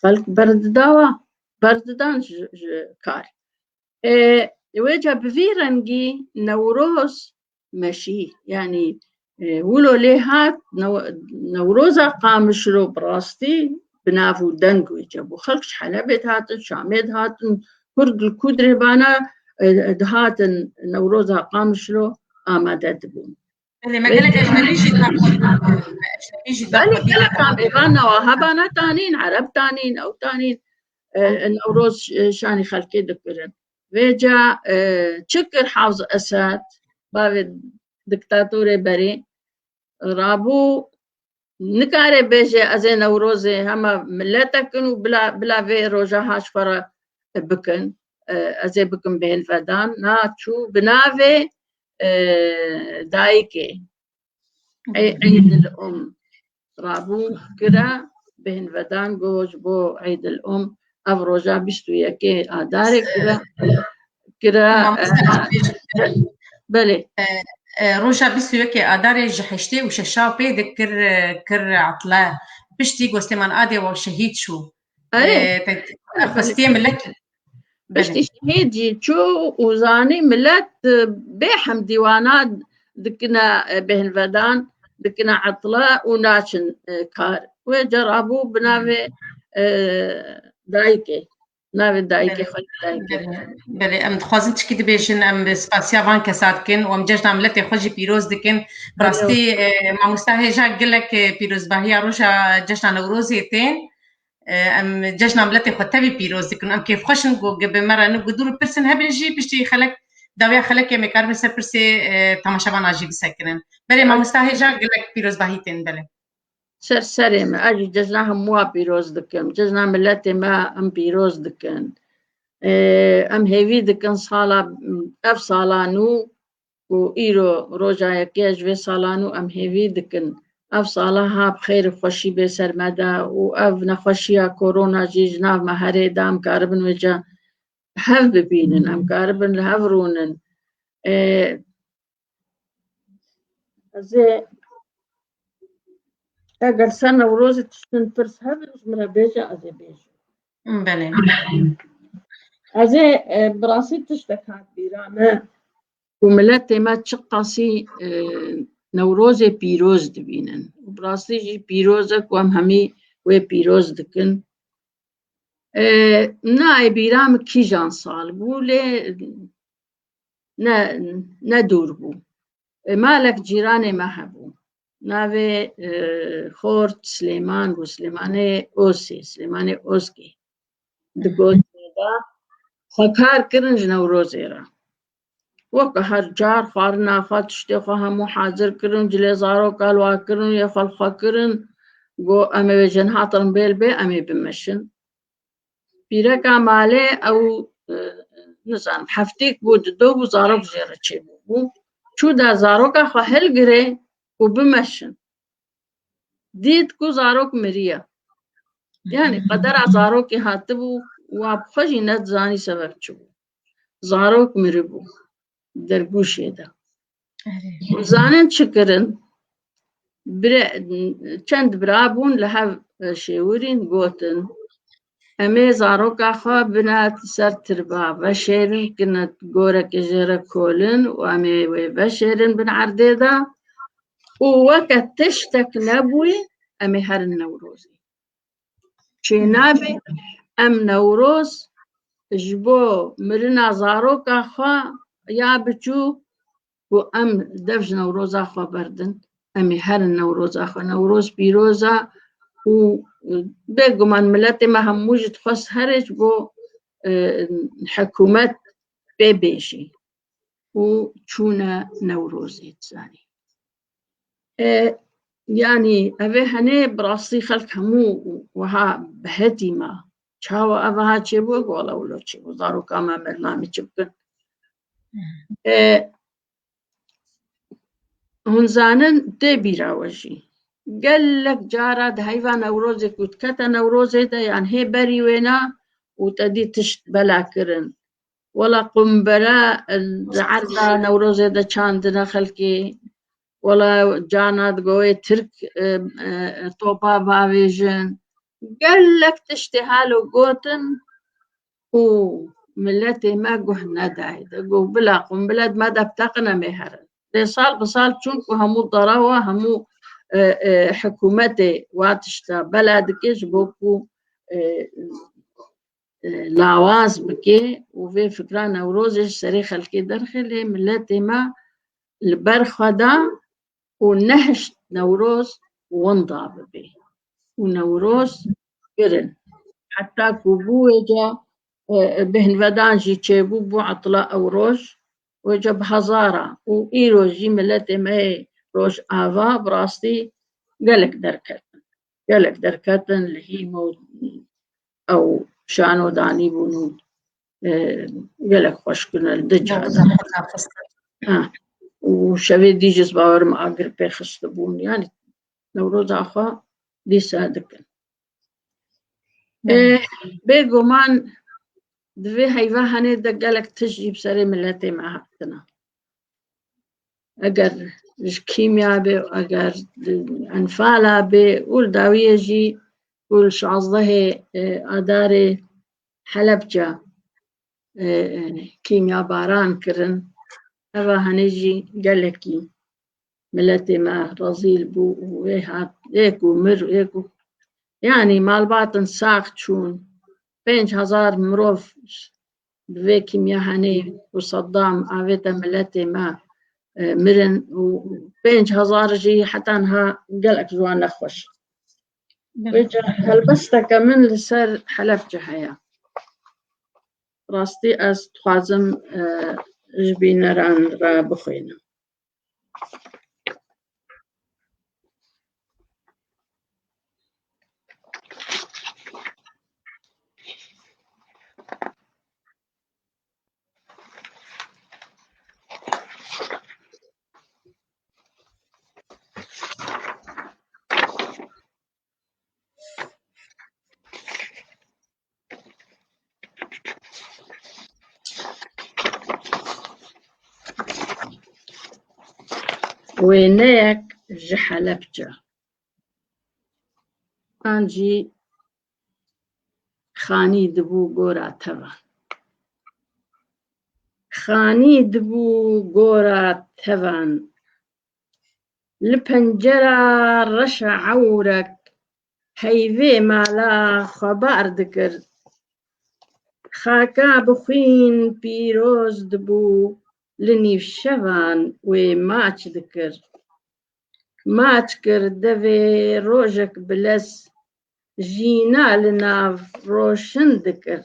Xelk berdidawa, berdidan ji, ji kar. E, wê ca bi vî rengî Newroz meşî, yanî, e, wilo lê hat, New-, Newroza Qamişlo bi rastî bi nav û deng wê ca bû. Xelk ji Helebê dihatin, Şamê dihatin, Kurd li ku dirêbana, e, dihatin Newroza Qamişlo amade dibûn. Belê, me gelek ejnebî jî dihat. Belê, gelek em êvan newa hebana tanîn, Ereb tanîn, ew tanîn, e, Newroz, e, şanî xelkê dikirin. Vêca, e, çi kir Hafz Esed, bavê diktatorê berê? Rabû nikare bêje ez ê Newrozê hema miletekin û bila, bila vê roja ha ji xwe re bikin, e, ez ê bikim bêhnvedan. Na çû bi navê, e, dayikê. Ey-, Eydil Um. Rabû kira bêhnvedan, got ji bo Eydil Um ev roja bîst û yekê Adarê kira, kira, Mamoste, e, belê. E, e, roja bîst û yekê Adarê ji heştê û şeşa pê de kir, e, kir etle. piştî ku Silêman Adê wa şehîd çû. Erê. E, te-, xwestiye millet. Piştî Belê. Şehîd jî çû û zanî millet, e, bê hemdîwana dikine, e, bêhnvedan, dikine etla û naçin, e, kar. Wê ca rabû bi navê, e, dayikê. Navê dayikê Belê. Xwe dayikê. Belê. Belê, em dixwazin çikî dibêjin, em spasiya van kesa dikin û em cejna miletê xwe jî pîroz dikin. Bi Belê. Rastî, e, mamosta hêja gelek, e, pîrozbahiya roja cejna Newrozê tên. E, em cejna miletê xwe tevî pîroz dikin. Em kêfxweş in ku ge bi me re ne ku dûr pirsin hebin jî piştî xelek, dawiya xelekê em ê karibin ser pirsê, e, temaşevana jî bisekirin. Belê mamosta hêja gelek pîrozbahî tên belê. Ser serê me, ez jî cejna hemûa pîroz dikim. Cejna miletê me em pîroz dikin. E, em hêvî dikin sala, ev sala nû û îro roja yekê ji vê sala nû em hêvî dikin. Ev sala ha bi xêr û xweşî bê ser me de û ev nexweşiya korona jî ji nav me herê de em karibin wê ca hev bibînin, em karibin li hev rûnin. E, ez ê, eger ser Newrozê tiştin pirs hebin, ji min re bêje, ez ê bêjim. Belê. Ez ê, e, bi rastî tiştek hat bîra me ku miletê me çiqasî, e, Newrozê pîroz dibînin. Û bi rastî jî pîroz e ku em hemî wê pîroz dikin. E, nayê bîra min kîjan sal bû, lê ne, ne dûr bû. E, malek cîranê me hebû. Navê, e, Xort Silêman bû, Silêmanê Osê, Silêmanê Oskê. Digot da, xwe kar kirin ji Newrozê re. Weke her car xwarina xwe, tiştê xwe hemû hazir kirin, cilê zaroka li wa kirin, yê xwe li xwe kirin. Got, em ê wê jin hatin bêl bê, em ê bimeşin. Pîreka malê ew, e, nizanim, heftêk bû, dido bû, zarok jê re çêbûbû. Çû da zaroka xwe hilgirê ku bimeşin. Dît ku zarok miriye. Yani qedera zarokê hatibû, wa bi xwe jî nedizanî sebeb çi bû. Zarok miribû dergûşê de. Erê. Zanin çi kirin? Bire-, çend bira bûn li hev, e, şêwirîn, gotin, em ê zaroka xwe bine ser tirba, veşêrin, kine gorekê jê re kolin û em ê wê veşêrin bin erdê de û weke tiştek nebûyî, em ê herin Newrozê. Çênabe em Newroz ji bo mirina zaroka xwe ya biçûk ku em dev ji Newroza xwe berdin, em ê herin Newroza xwe. Newroz pîroz e û, e, bêguman miletê me hemû jî dixwest herê ji bo, e, hikûmet pê bêjî û çûne Newrozê dizanî. E, yanî, ev ê henê bi rastî xelk hemû wiha bihetî me. Çawa ev wiha çêbû? Wala wilo çêbû. Zaroka me, meriva me çi bikin? E, hûn zanin, tê bîra we jî. Gelek cara di heyva Newrozê ku dikete Newrozê de, yan hê berî wêna û te dî tişt bela kirin. Wela qumbere, e, di erda Newrozê de çandine xelkê. Wela cana digo wê Tirk, e, e, topa bavêjin. Gelek tiştê halo gotin û miletê me guh nedayê. De got, bila qumbile di me de biteqin, em ê herin. Lê sal bi sal çûn ku hemû derewa, hemû, e, e, hikûmetê wa tişta bela dike ji bo ku, e, e, lawaz bike û vê fikra Newrozê ji serê xelkê derxe, lê miletê me li ber xwe da û nehişt Newroz winda bibe. Û Newroz kirin. Heta ku bû wê ca, e, bêhnvedan jî çêbû, bû etla ew roj, wê ca bi hezara. Û îro jî miletê me yê Rojava bi rastî gelek derketin. Gelek derketin li hîm û ew şano danîbûn û, e, gelek xweş kirine li du cihada. Ha. Û şevê dî jî ez bawer im agir pê xistibûn. Yani Newroza xwe dîsa dikin. E, bêguman di vê heyva henê de gelek tişt jî bi serê miletê me hatine. eger ji kîmya bê, eger enfala bê û li dawiyê jî û li şazdehê, e, Adarê Helebce, e, e, kîmyabaran kirin. Eva henê jî gelekî miletê me rezîl bû û wê hat, ê ku mir, ê ku, yanî malbatin sax çûn. Pênc hezar mirov bi vê kîmyahanê û Seddam avête miletê me, e, mirin û pênc hezar jî heta niha gelek ji wan nexweş. Belê. Vêca helbesteke min li ser Helebce heye. Rastî ez dixwazim, e, ji bîneran re bixwînim. Wêneyek ji Helebce. An jî Xanî dibû gora tevan. Xanî dibû gora tevan. Li pencera reşa ewrek heyvê mala xwebar dikir. Xaka bi xwîn pîroz dibû, li nîvşevan wê maç dikir. Maç kir devê rojek bi lez, jîna li nav roşin dikir.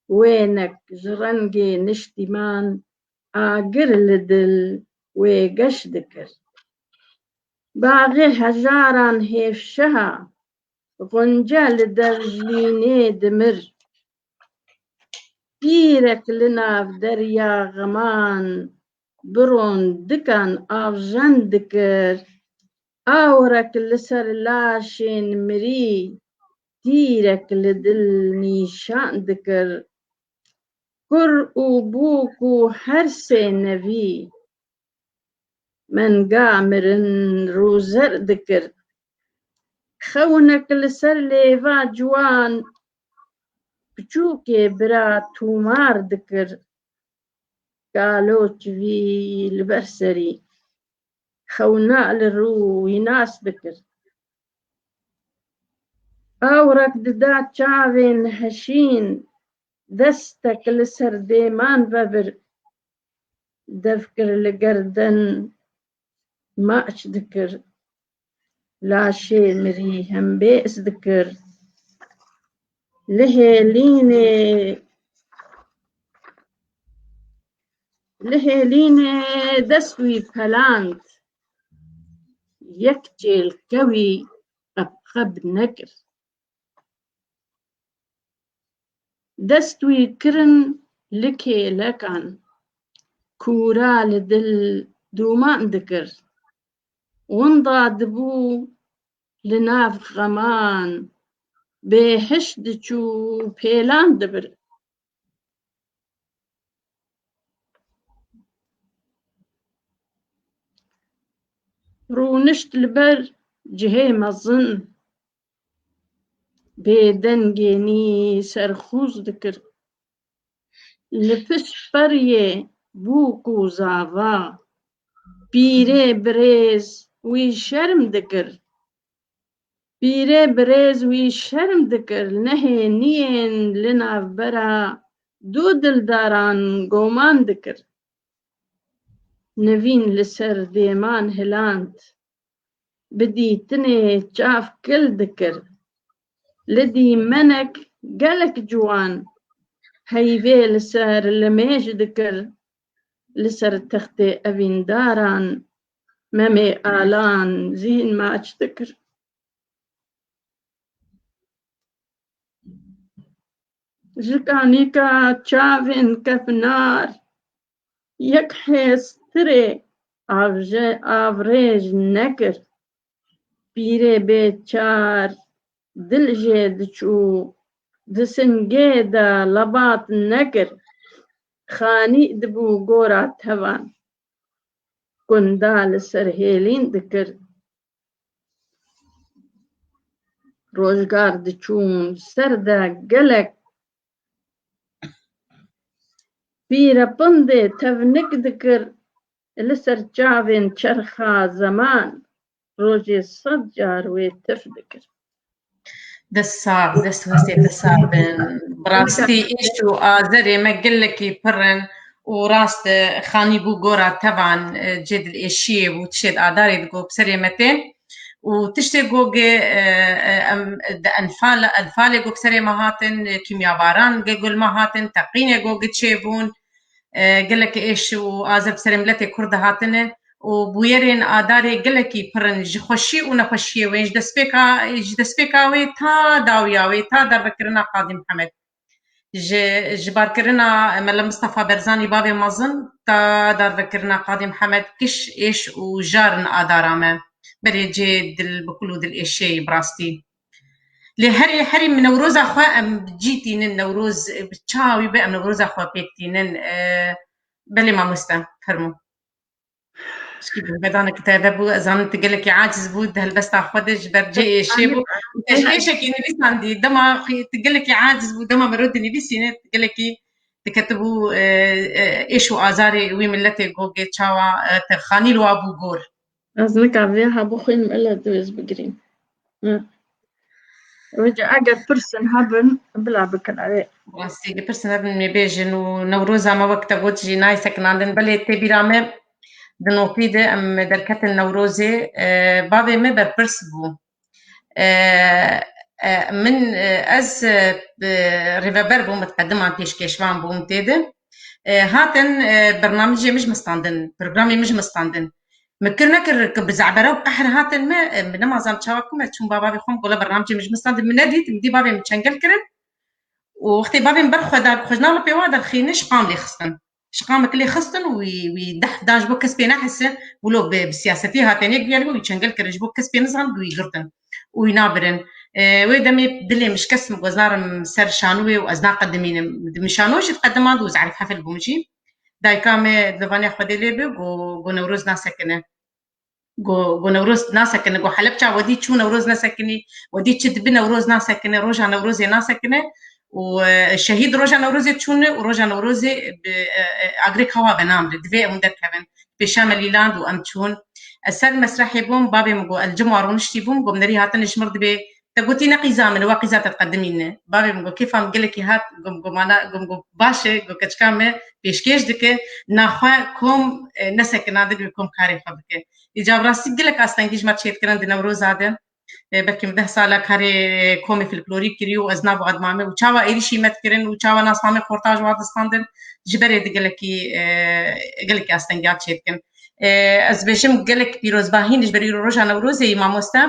Wênek ji rengê niştîman agir li dil wê geş dikir. Baxê hejaran hêvşeha, xunce li dev jînê dimir. Pîrek li nav derya xeman bi rondikan avjen dikir. Awrek li ser laşên mirî tîrek li dil nîşan dikir. Kur û bûk û her sê nevî menga mirin rûzer dikir. Xewnek li ser lêva ciwan, piçûkê bira tûmar dikir. Kalo çivî li ber serî, xewna li rû wî nas dikir. Awrek dida çavên heşîn, destek li ser dêman vebir. Dev kir li gerden maç dikir. Laşê mirî hembêz dikir. Li hêlînê, li hêlînê dest wî peland. Yek çêlke wî qebqeb nekir. Dest wî kirin li kêlekan, kûra li dil dûman dikir. Winda dibû li nav xeman, bêhiş diçû pêlan dibir. Rûnişt li ber cihê mezin, bêdengê nî serxûz dikir. Li pişt periyê bûk û zava, pîrê birêz wî şerm dikir. Pîrê birêz wî şerm dikir, nehêniyên li navbera du dildaran goman dikir. Nivîn li ser dêman hiland, bi dîtinê çav kil dikir. Li dîmenek gelek ciwan heyvê li ser limêj dikir. Li ser textê evîndaran Memê Alan zîn maç dikir. Ji kanîka çavên kevnar yek hêstirê avje-, avrêj nekir. Pîrê bê çar dil jê diçû, di singê de lebat nekir. Xanî dibû gora tevan. gunda li ser hêlîn dikir. Rojgar diçûn ser de gelek pîrepindê tevnik dikir, li ser çavên çerxa zeman rojê sed car wê tif dikir. Dest sax, dest hestê te sax bin. Bi rastî êş û azerê me gelekî pir in û rast e, xanî bû gora tevan e, cê dilêşiyê bû, tiştê di adarê digot bi serê me tê. Û tiştê gogê e, e, em di enfal, enfalê got bi serê me hatin, e, kîmyabaran ge gul me hatin, teqînê gogê çêbûn. E, gelek êş û azer bi serê miletê Kurd de hatine û bûyerên adarê gelekî pir in ji xweşî û nexweşiyê wê, ji destpêka, ji destpêka wê ta dawiya wê, ta darvekirina Qadî Mihemed. Ji, ji barkirina Mele Mistefa Berzanî bavê mezin ta darvekirina Qadî Mihemed kiş, êş û jar in adara me. Berê cê dil bi kul û dil êşê ye bi rastî. Lê herî, herî min Newroza xwe em bi cî tînin, Newroz, e, bi çawa wî be em Newroza xwe pêk tînin. E, belê mamoste, fermo. Pişkî guhvedaneke te heve bû, ez zanim tu gelekî aciz bû, di helbesta xwe de ji ber cê êşê bû. Te ji êşekî nivîsandî, dema xwe tu gelekî aciz bû, dema mero dinivîsîne, tu gelekî diketibû, e, e, êş û azarê wî miletê gogê çawa, e, te xanî li wa bû gor. Ez nika vê hebû xwînim ele divêz bigirîm. Hı. Wece eger pirsin hebin, bila bikin, erê. Rastî, pirsin hebin, me bêjin û Newroza me wek te got jî nayê sekinandin. Belê tê bîra me di notî de em derketin Newrozê, e, bavê me berpirs bû. E, e, min, e, ez, e, rêveber bûm, bi qediman pêşkêşvan bûm tê de. E, hatin, e, bernamijê min ji min standin, programê min ji min standin. Min kir nekir ku bi zebere û qehr hatin me, e, min nema zan çawa ku me çûn bavê xwe, min gola bernamijê min ji min standin, min nedît, min dî bavê min çengel kirin. Û wextê bavê min ber xwe da, xwe ji nav lipê wa derxîne, şiqam lê xistin. Şiqamek lê xistin û wî, wî deh dan ji bo kes pê nehese, wilo bi, bi siyasetî hatine guya li wî çengel kirin, ji bo kes pê nizan wî girtin û wî nabirin. E, wê demê dilê min şikest, min got ez narim ser şanûyê û ez naqedimînim. Min şanû jî diqedimand û ez Erîf Hefil bûm jî. Dayika me, di vanê Xwedê lê be, got, got Newroz nasekine. Got, got Newroz nasekine. Got Helebça wedî çû Newroz nesekinî, wedî çi dibi Newroz nasekine, roja Newrozê nasekine. Û, e, şehîd roja Newrozê çûne û roja Newrozê bi, e, e, agrê kawa be namre. Divê em derkevin. Pêşa me lîland û em çûn. Ez ser mesrehê bûm, bavê min got, el cim wa rûniştî bûm, got, nerî hatine ji mir dibê, te gotî ne qîza min, wa qîza te diqedimîne. Bavê min got, kêfa min gelekî hat, got, got, mana, got, got, baş e, got, keçika me pêşkêş dike, naxwe kom, e, nesekina dibe kom karê xwe bike. Îca bi rastî gelek astengî ji me çêdikirin di Newroza de. E, belkî min deh sala karê komê folklorî kirî û ez nav admame û çawa êrîşî me dikirin û çawa nasnamê xorta ji wa distandin, ji berê di gelekî, e, gelekî astengiya çêdikin. E, ez bêjim gelek pîrozbahî ji ber îro roja Newrozê yî mamoste.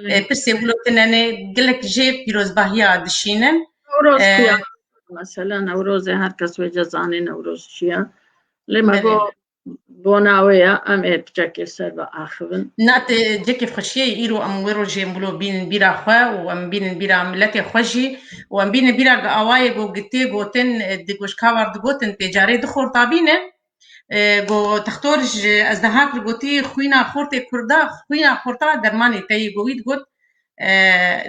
E, pirsê wilo tinenê gelek jê pîrozbahiya dişînin. Newroz E, xuya. Mesela Newrozê her kes wê cezanê Newroz çi ye. Lê me Evet. got bona wê ye, em ê piçekê ser ve axivin. Na te cekê xweşiyê îro em wê rojê em wilo bînin bîra xwe û em bînin bîra miletê xwe jî û em bînin bîra gi awayê go gitê gotin, e, di goşka war digotin tê carê di xorta bîne. E, go textor ji ez dehak li gotî xwîna xortê kurda, xwîna xorta dermanê te yî go wî digot, e,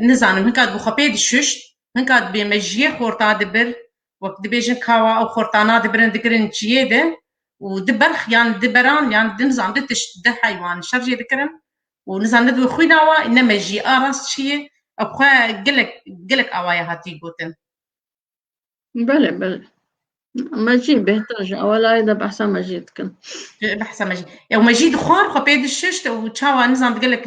nizanim hinka bi xwe pê dişuşt, hinka dibê mejiyê xorta dibir, wek dibêjin kawa ew xortana dibirin dikirin çiyê de û di berx yan di beran yan di nizam di tişt di heywan şer jê dikirin û nizam di xwîna wa ne mejî a rast çiyê ew xwe gelek, gelek awaya hatî gotin. Belê, belê. Mejî bêhtir ji ewelayê de behsa mejî dikin. Behsa mejî. Ew mejî dixwar xwe pê dişişt û çawa nizam gelek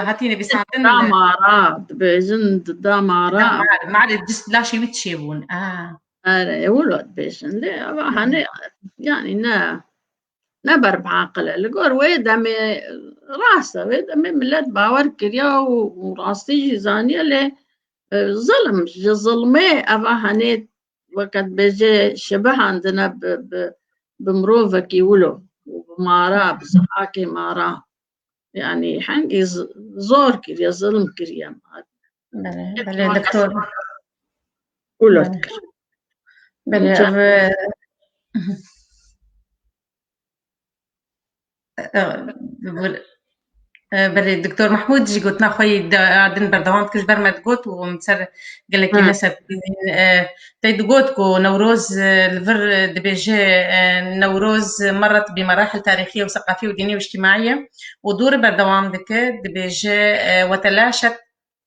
hatî nivîsandin. Da mara, dibêjin da mara. Da mara, marê dist laşê wî çêbûn. Ah. Erê, wilo dibêjin. Lê eva hani, yani ne, ne berbiaqil e. Li gor wê demê rast e. Wê demê millet bawer kiriya û, û rastî jî zaniye lê, e, zilm, ji zilmê eva hani weke dibêje şebihandine bi, bi, bi mirovekî wilo û bi mara, bi zihakê mara. Yani hengî z-, zor kiriye, zilm kiriye. Belê, belê, doktor. Wilo dikir. Belê, ev, e, E, bur-, e, belê, Doktor Mehmûd jî gotina xwe yê de-, din berdewam dikir, ji ber me digot û min ser gelekî Hı. ne ser, e, te digot ku Newroz, e, li vir, e, dibêje, e, Newroz merret bi merahil tarîxî û seqafî û dînî û îctîmaî ye û dû re berdewam dike, dibêje, e, "وتلاشت،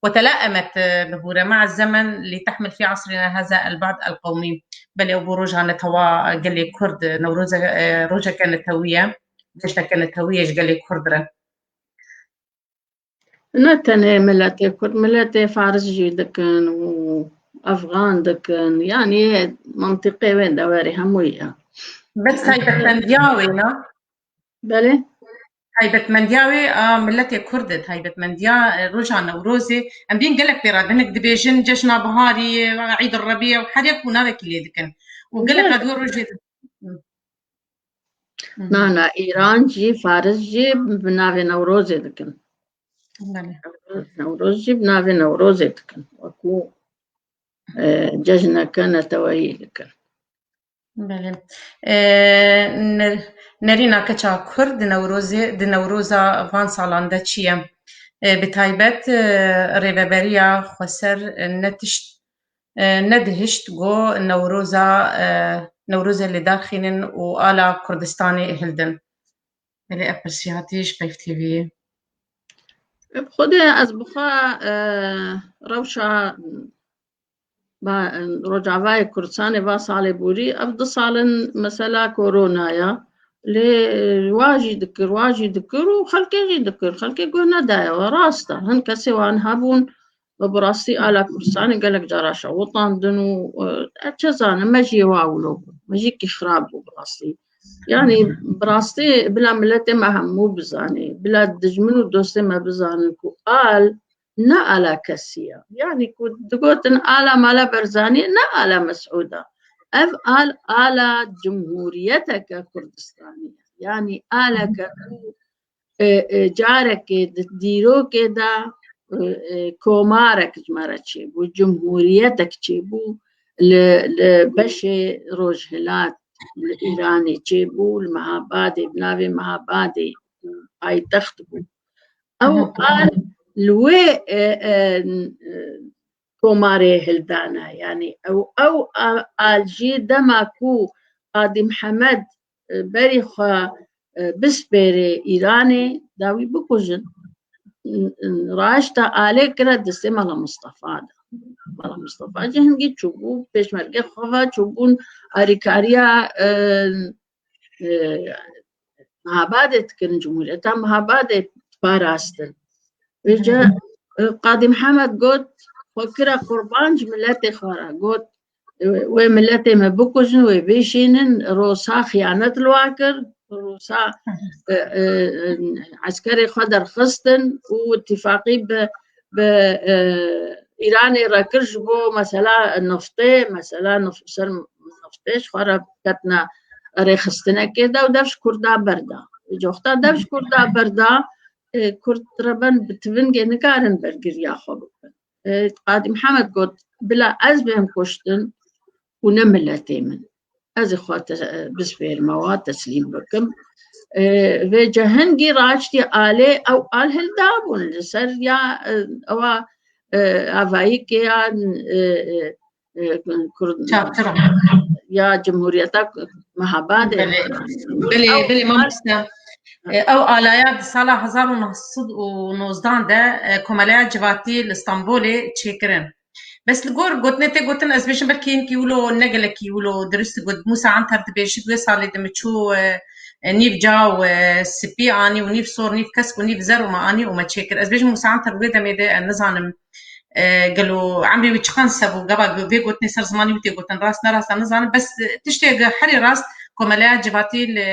وتلائمت ظهورها مع الزمن لتحمل في عصرنا هذا البعد القومي." Belê, û bû roja netewa gelê Kurd, Newroz, e, rojeke netewî ye, cejneke netewî ye ji gelê Kurd re. Ne tenê miletê Kurd, miletê Faris jî dikin û Efxan dikin. Yanî mentiqê wê dewerê hemû ye. Bes taybetmendiya wê ne? Belê. Taybetmendiya wê a miletê Kurd e, taybetmendiya, e, roja Newrozê. Em bîn gelek pê re, hinek dibêjin cejna biharî, Eîd Rebî û her yek û navekî lê dikin. Û gelek Belê. a di wê rojê de. Hı. Hı. Na, na, Îran jî, Faris jî bi navê Newrozê dikin. Belê. Newroz jî bi navê Newrozê dikin. Wekû, e, cejneke neteweyî dikin. Belê. E, ne-, nerîna keça Kurd di Newrozê, di Newroza van salan de çi ye? E, bi taybet, e, Rêveberiya Xweser, e, ne tişt, e, nedihişt ku Newroza, e, Newrozê li dar xînin û ala Kurdistanê hildin. Belê, ev pirsî hatî ji Peyv T V'yê. Bi xwedê ez bi xwe, e, rewşa ba, Rojavayê Kurdistanê va salê borî, ev du sal in mesela korona ye. Lê, e, wa jî dikir, wa jî dikir û xelkê jî dikir. Xelkê guh nedaye we, rast e. Hin kesê wan hebûn, bi rastî ala Kurdistanê gelek cara şewitandin û, e, ez çi zanim, me jî wa wilo bû. Me jî kî xirab bû bi rastî. Yanî bi rastî bila miletê me hemû bizanê, bila dijmin û dostê me bizanin ku al ne ala kesî ye. Yanî ku digotin ala Mala Berzanî, ne ala Mesûd e. Ev al, ala cumhuriyeteke Kurdistanî ye. Yanî aleke ku, e, e, carekê di dîrokê de, e, e, komarek ji me re çêbû, cumhuriyetek çêbû li, li beşê rojhilat, li Îranê çêbû, li Mehabadê, bi navê Mehabadê paytext bû. Ew Aha. al li wê, e, e, e, komarê hildana. Yanî ew, ew a-, al jî dema ku Qadî Mihemed, e, berî xwe, e, bispêrê Îranê, da wî bikujin. N-, n-, raşta alê kire destê Mela Mistefa de. Mela Mistefa jî hingî çûbû, pêşmergê xwe ve çûbûn alîkariya, e, e, Mehabadê dikirin, Cumhuriyeta Mehabadê diparastin. Vêca, e, Qadî Mihemed got, xwe kire qurban ji miletê xwe re. Got, e, wê miletê me bikujin, wê bêşînin, Rosa xiyanet li wa kir, Rosa, e, e, e, eskerê xwe derxistin û îtîfaqî bi, bi, e, Îranê re kir ji bo mesela niftê, mesela nif-, ser niftê ji xwe re ketine rêxistinekê de û dev ji Kurda berda. Coxta dev ji Kurda berda, e, Kurd reben bi tivingê nikarin bergiriya xwe bikin. E, Qadî Mihemed got, bila ez bêm kuştin û ne miletê min. Ez ê xwe te-, bispêrime wa, teslîm bikim. E, vê cehingî raştî alê ew al hildabûn li ser ya, e, ewa, e, avayîkê ya, e, e, e, Kurd-, Çavtira. ya Cumhuriyeta Mehabadê. Belê, belê, Ew belê, al mamoste. E, ew alaya di sala hezar û neh sed û nozdan de, e, Komeleya Civatî li Stenbolê çêkirin. Bes li gor gotinê tê gotin, ez bêjim belkî hinkî wilo ne gelekî wilo dirust got. Mûsa Anter dibêjit, wê salê de min çû, e, e, nîv caw, e, spî anî û nîv sor, nîv kesk û nîv zer û me anî û me çêkir. Ez bêjim Mûsa Anter wê demê de, e, nizanim, e, gelo emrê wî çiqan se bû, gava vê gotinê ser zimanê wî tê gotin, rast ne rast em nizanin. Bes, e, tiştê ge herî rast, Komeleya Civatî li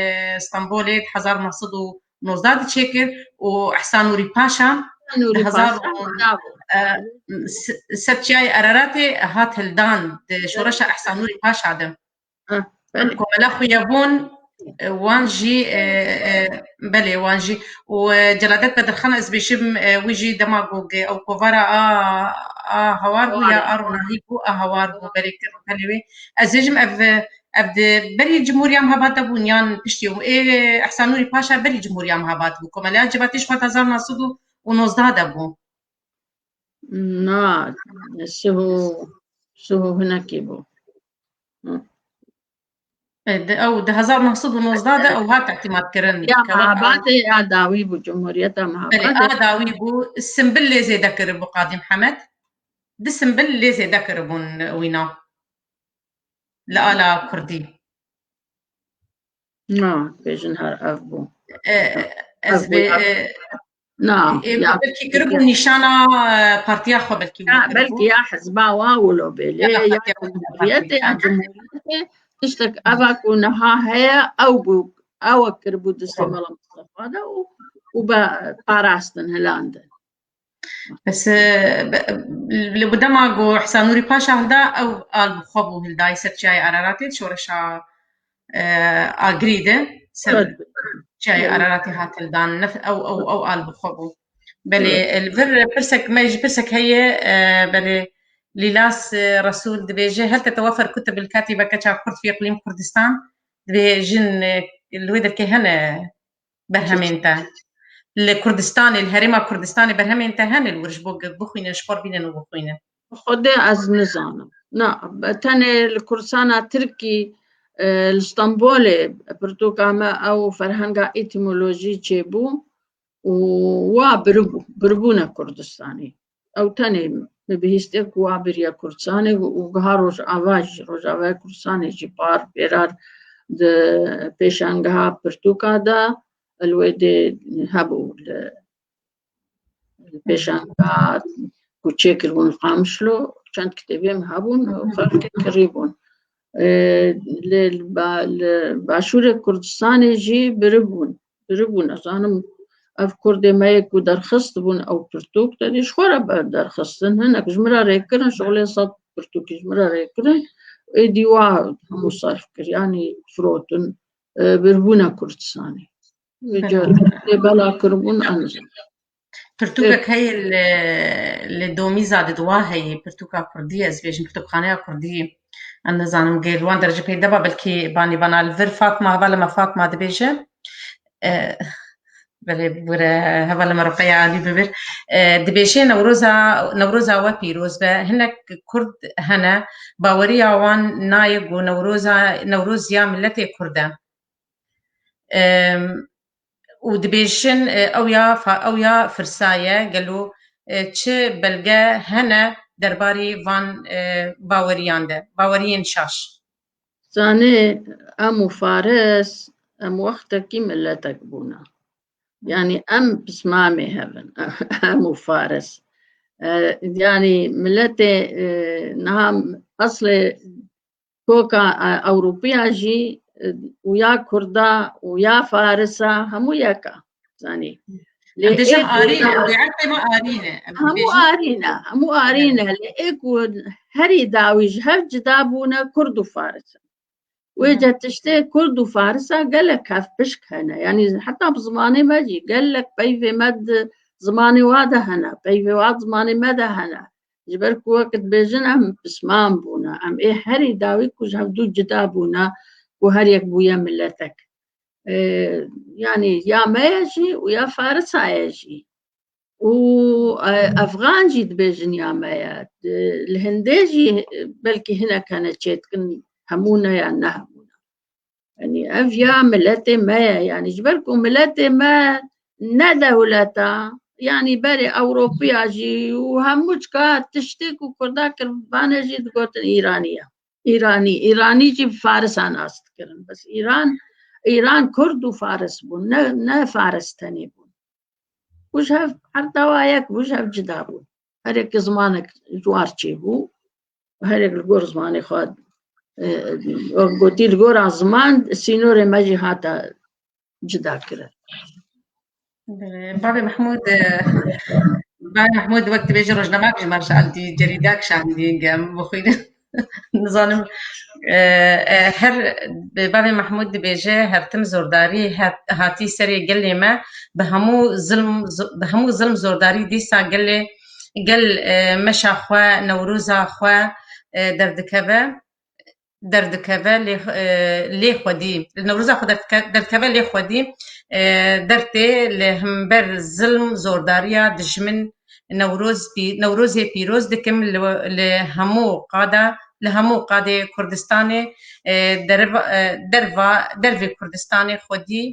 Stenbolê di hezar neh sed û nozda de çêkir û Ehsan Nûrî Paşa Nûrî di hezar Paşa, û, bravo. e, s-, ser çiyayê Ereratê hat hildan di şoreşa Ehsan Nûrî Paşa de. Ah, belê. Komela Xuyabûn, e, wan jî, e, e, belê, wan jî. Û, e, Celadet Bedirxan, ez bêjim, e, wî jî dema ku ge-, ew kovara a, a hawar bû ya Hawar. a ronahî bû, a hawar bû, belê, kir û pelê wê. Ez bêjim ev, e, Ev di berî Cumhuriya Mehabad de bûn yan piştî û ê Ehsan Nûrî Paşa berî Cumhuriya Mehabad bû. Komeleya Civakî ji xwe di hezar neh sed û nozdeh de bû. Na, siho, siho hinekî bû. Hı. E, di, ew di hezar neh sed û nozdeh de ew hat îtîmat kirin. Ya Mehabadê a dawî bû, Cumhuriyeta Mehabadê. Belê, a dawî bû, simbil lê zêde kiribû Qadî Mihemed. Di simbil lê zêde kiribûn wîna. Li ala kurdî. Na, bêjin her ev bû. E, ez bê, e, na, e, ya, belkî kiribû nîşana, e, partiya xwe belkî. Ya, belkî ya hizba wa wilo bê lê ya, ya cumhuriyetê, ya cumhuriyetê, tiştek eva ku niha heye, ew bû, ew kiribû distê Mela Mistefa de û, û be parastin, hilandin. Bes, e, li bi dema ku Ehsan Nûrî Paşa hilda, ew al bi xwe bû, hildayî ser çiyayê Araratê, şoreşa, e, Agirî de, ser çiyayê Araratê hat hildan, ew, ew, ew al bi xwe bû. Belê, e, li vir pirsek me jî pirsek heye, e, belê Lîlas, e, Resûl dibêje, "Hel tetewefer kutub el-katibe keça Kurd fî iqlîm Kurdistan", dibê jin, e, li wê derkê hene berhemên te. Li Kurdistanê, li herêma Kurdistanê berhemên te hene li wir ji bo bixwînin, ji xwe bînin û bixwînin? Xwedê ez nizanim. Na, tenê li kursana Tirkî, e, li Stenbolê pirtûka me ew ferhenga etîmolojî çêbû û wa biribû, biribûne Kurdistanê. Ew tenê min bihîstiye ku wa biriye Kurdistanê û, û giha Rojava jî, Rojavaya Kurdistanê jî par pêrar di pêşangeha pirtûka de, li wê dê hebû li, li pêşangeha ku çêkiribûn li Qamişlo, çend kitêbê min hebûn û xelkê kirîbûn. Ê, li, li ba-, li Başûrê Kurdistanê jî biribûn. Biribûn, ez zanim, ev kurdê me yê ku derxist bûn, ew pirtûk te dî ji xwe re ber-, derxistin. Hinek ji min re rê kirin, şixulê sed pirtûkî ji min re rê kirin. Êdî wa hemû serf kir, yanî firotin, e, biribûne Kurdistanê. Vê ca lê bela kiribûn, ez nizanim. Pirtûkek heye li, li Domîza di diwa heye, pirtûka kurdî, ez bêjim pirtûkxaneya kurdî, em nizanim gê li wan derece peyda ba, belkî banî bana li vir Fatma, hevalê me Fatma dibêje, e, belê bûre hevalê me Ruqeya Alî bibir, e, dibêje Newroza, Newroza we pîroz be, hinek kurd hene, baweriya wan nayê ku Newroza, Newroz ya miletê kurd e. Em, û dibêjin, e, ew ya fa-, ew ya firsa ye, gelo, e, çi belge hene derbarî van, e, baweriyan de, baweriyên şaş? Zanê, em û Faris, em wextekî miletek bûne. Yanî em pismamê hev in, em û Faris. E, yanî miletê, e, niha eslê koka, e, Ewropiya jî, e, û ya Kurda û ya Farisa hemû yek e. Zanî. Lê Em dibêjin ê arî ne, Kurda wê erkê me arî ne. Em hemû dibêjin arî ne, hemû arî ne. Lê ê ku herî dawî ji hev cida bûne Kurd û Faris in. Wê Hı. ce tiştê Kurd û Farisa gelek hevpişk hene. Yanî heta bi zimanê me jî gelek peyvê me di zimanê wa de hene, peyvê wa di zimanê me de hene. Ji ber ku wek dibêjin em pisman bûne. Em ê herî dawî ku ji hevdû cida bûne, ku her yek bûye miletek. E, yanî ya me ye jî û ya Farisa ye jî. Û, e, Efxan jî dibêjin ya me ye. Di, li hindê jî, e, belkî hinek hene çêdikin, hemû ne ya ne hemû ne. Yanî ev ya miletê me ye. Yanî ji ber ku miletê me ne dewleta, yanî berê Ewropiya jî û hemû çika tiştê ku Kurda kiribane jî digotin Îranî ye. Îranî, Îranî jî bi Farisa nas dikirin. Bes Îran, Îran Kurd û Faris bûn. Ne, ne Faris tenê bûn. Û ji hev her dawa yek bû, ji hev cida bûn. Her yek zimanek ji war çêbû. Her yek li gor zimanê xwe, e, wek gotî, li gora ziman sînorê me jî hate cida kirin. Belê, Bavê Mehmûd, e, Bavê Mehmûd wek dibêje rojnamek ji me şandî, cerîdak şandî, gem bixwînin. Nizanim, e, e, her, Bavê Mehmûd dibêje, her tim zordarî het-, hatî serê gelê me, bi hemû zilm, z-, bi hemû zilm zordarî dîsa gelê, gel, e, meşa xwe, Newroza xwe, e, derdikeve. derdikeve lê, e, lê xwedî, li Newroza xwe derdike-, derdikeve lê xwedî, e, dertê li hember zilm, zordariya dijmin Newroz pî-, Newrozê pîroz dikim li, li hemû qada, li hemû qadê Kurdistanê, e, derva-, e, derva-, dervê Kurdistanê xwedî,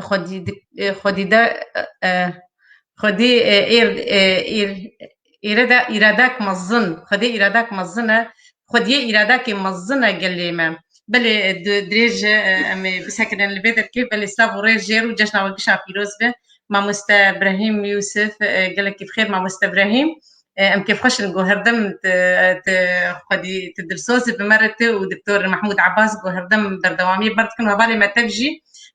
xwedî dik-, e, xwedî de, e, xwedî, e, êr-, e, êr-, êre de îradek mezin, xwedî îradek mezin e, xwediyê îradekê mezin e gelê me. Belê, e, di-, dirêj e, em ê bisekinin li vê derkê, belê silav û rêz jêr û cejna we gişa pîroz be. Mamoste Brahîm Yûsif, e, gelekî bi xêr mamoste Brahîm. E, em kêfxweş in ku herdem tu, tu xwedî, tu dilsoz î bi me re tu û Doktor Mehmûd Ebas ku herdem berdewamiyê bi me re dikin û hevalê me tev jî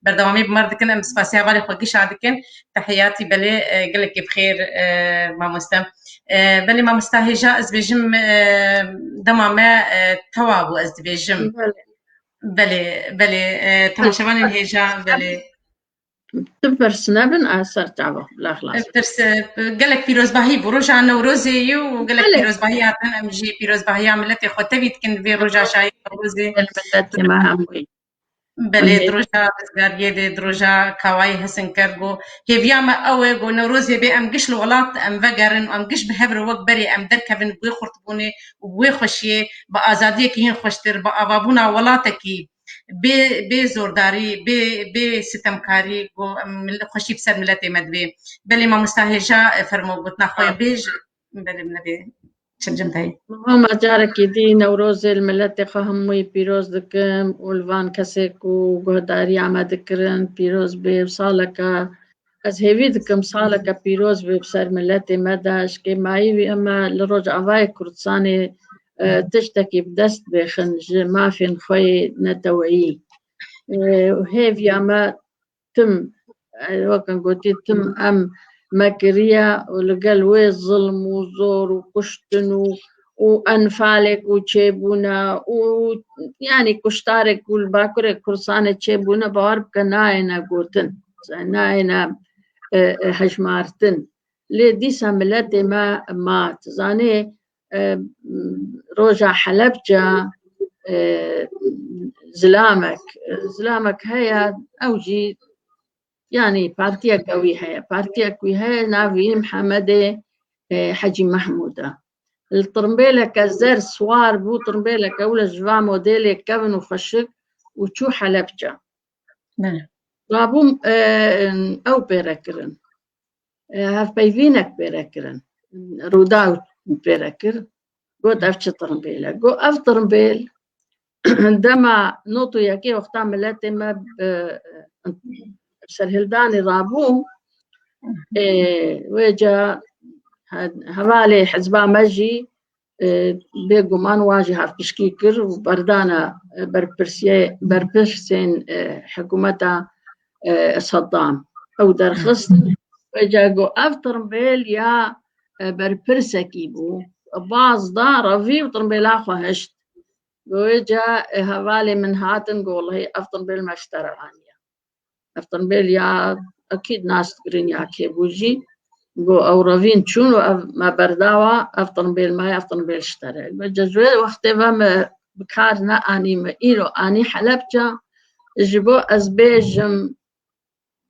berdewamiyê bi me re dikin. Em spasî hevalê xwe gişa dikin. Tehiyatî belê, e, gelekî bi xêr, e, mamoste. E, belê mamosta hêja ez dibêjim, e, dema me, e, tewa bû ez dibêjim. Belê. Belê, belê, e, temaşevanên hêja, belê. Tu pirs nebin, ez ser çava, bila xilas. Pirs, e, gelek pîrozbahî bû. Roja Newrozê ye û gelek Belê. pîrozbahî hatin, em jî pîrozbahiya miletê xwe tevî dikin vê roja şayî Newrozê. Miletê me hemû. Belê, Em di roja rizgariyê de, di roja kawayê Hesin Kergo, hêviya me ew e ku Newrozê bê em giş li welat em vegerin û em giş bi hev re wek berê em derkevin bi wê xurtbûnê û bi wê xweşiyê, bi azadiyekî hîn xweştir, bi avabûna welatekî bê, bê zordarî, bê, bê sitemkarî, ku em mil-, xweşî bi ser miletê me divê. Belê mamosta hêja, e, fermo gotina xwe Ha. bêj. Belê, min nevê çil cim tayî. Homa carekî dî Newrozê li miletê xwe hemûyî pîroz dikim û li van kesê ku guhdariya me dikirin pîroz bê û saleke ez hêvî dikim saleke pîroz bê bi ser miletê me de. Ji kêmayî wî em li Rojavayê Kurdistanê, e, tiştekî bi dest bêxin ji mafên xwe yê neteweyî. E, û hêviya me tim, e, wek em gotî, tim em me kiriye û li gel wê zilm û zor û kuştin û, û enfalê ku çêbûne û, yanî kuştarê ku li Bakurê Kurdistanê çêbûne, bawer bike nayêne gotin, nayêne, e, e, hejmartin. Lê dîsa miletê me ma, tu zanê, e, roja Helebce, e, zilamek, zilamek heye, ew jî, yanî partiyeke wî heye. Partiyek wî heye, navê wî Mihemedê, e, Hecî Mehmûd e. Li tirmbêleke zer siwar bû, tirmbêleke wile ji va modelê kevin û xweşik û çû Helebce. Belê. Rabû, e, ew pê re kirin. E, hevpeyvînek pê re kirin. Rûdaw pê re kir. Got, "Ev çi tirmbêl e?" Got, "Ev tirmbêl dema not û yekê wexta miletê me bi serhildanê rabû, e, wê ca he-, hevalê hizba me jî, e, bêguman wan jî hevpişkî kir û berdana, e, berpirsiyê-, berpirsên, e, hikûmeta, e, Seddam. Ew derxist, wê ca got, ev tirmbêl ya, e, berpirsekî bû. Baz da, revî û tirmbêla xwe hişt. Wê ca, e, hevalê min hatin, got, "Wellehî ev tirmbêl me ji te re aniye." Ev tirmbêl ya ekîd nas dikirin ya kê bû jî. Got, ew revîn çûn û ev me berdawa, ev tirmbêl me, ev tirmbêl ji te re. Got, ji wê wextê ve me bi kar neanî, me îro anî Helebce, ji bo ez bêjim,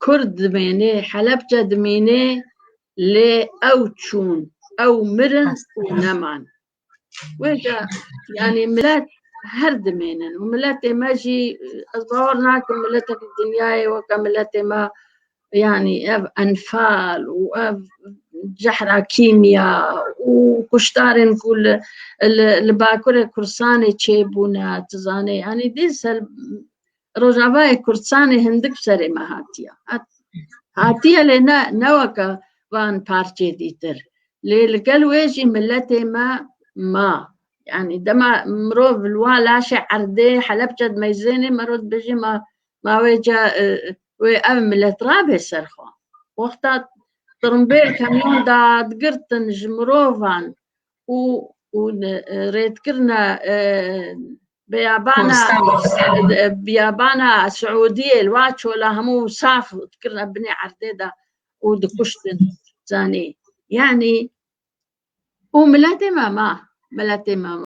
Kurd dimêne, Helebce dimêne, lê ew çûn, ew mirin û neman. Wê de, yanî milet her dimênin û miletê me jî, ez bawer nakim miletek dinyayê weke miletê me, yanî ev enfal û ev cehra kîmya û kuştarên ku li, li, li Bakurê Kurdistanê çêbûne, tu zanê, yanî dîsa Rojavayê Kurdistanê hindik bi serê me hatiye. Hat-, hatiye lê ne, ne weke van parçê dîtir. Lê li gel wê jî miletê me ma. Yanî dema mirov li wa laşê erdê Helebce dimeyzênê, mero dibêjê ma, ma wê ca, e, wê ev milet rabê ser xwe. Wexta tirmbêl kamyon dadigirtin ji mirovan û, û, e, rêdikirine, e, biyabana, Kostan. e, biyabana Siûdiyê, li wa çola hemû saf dikirine binê erdê de û dikuştin, zanî. Yanî, û miletê me ma, miletê me ma.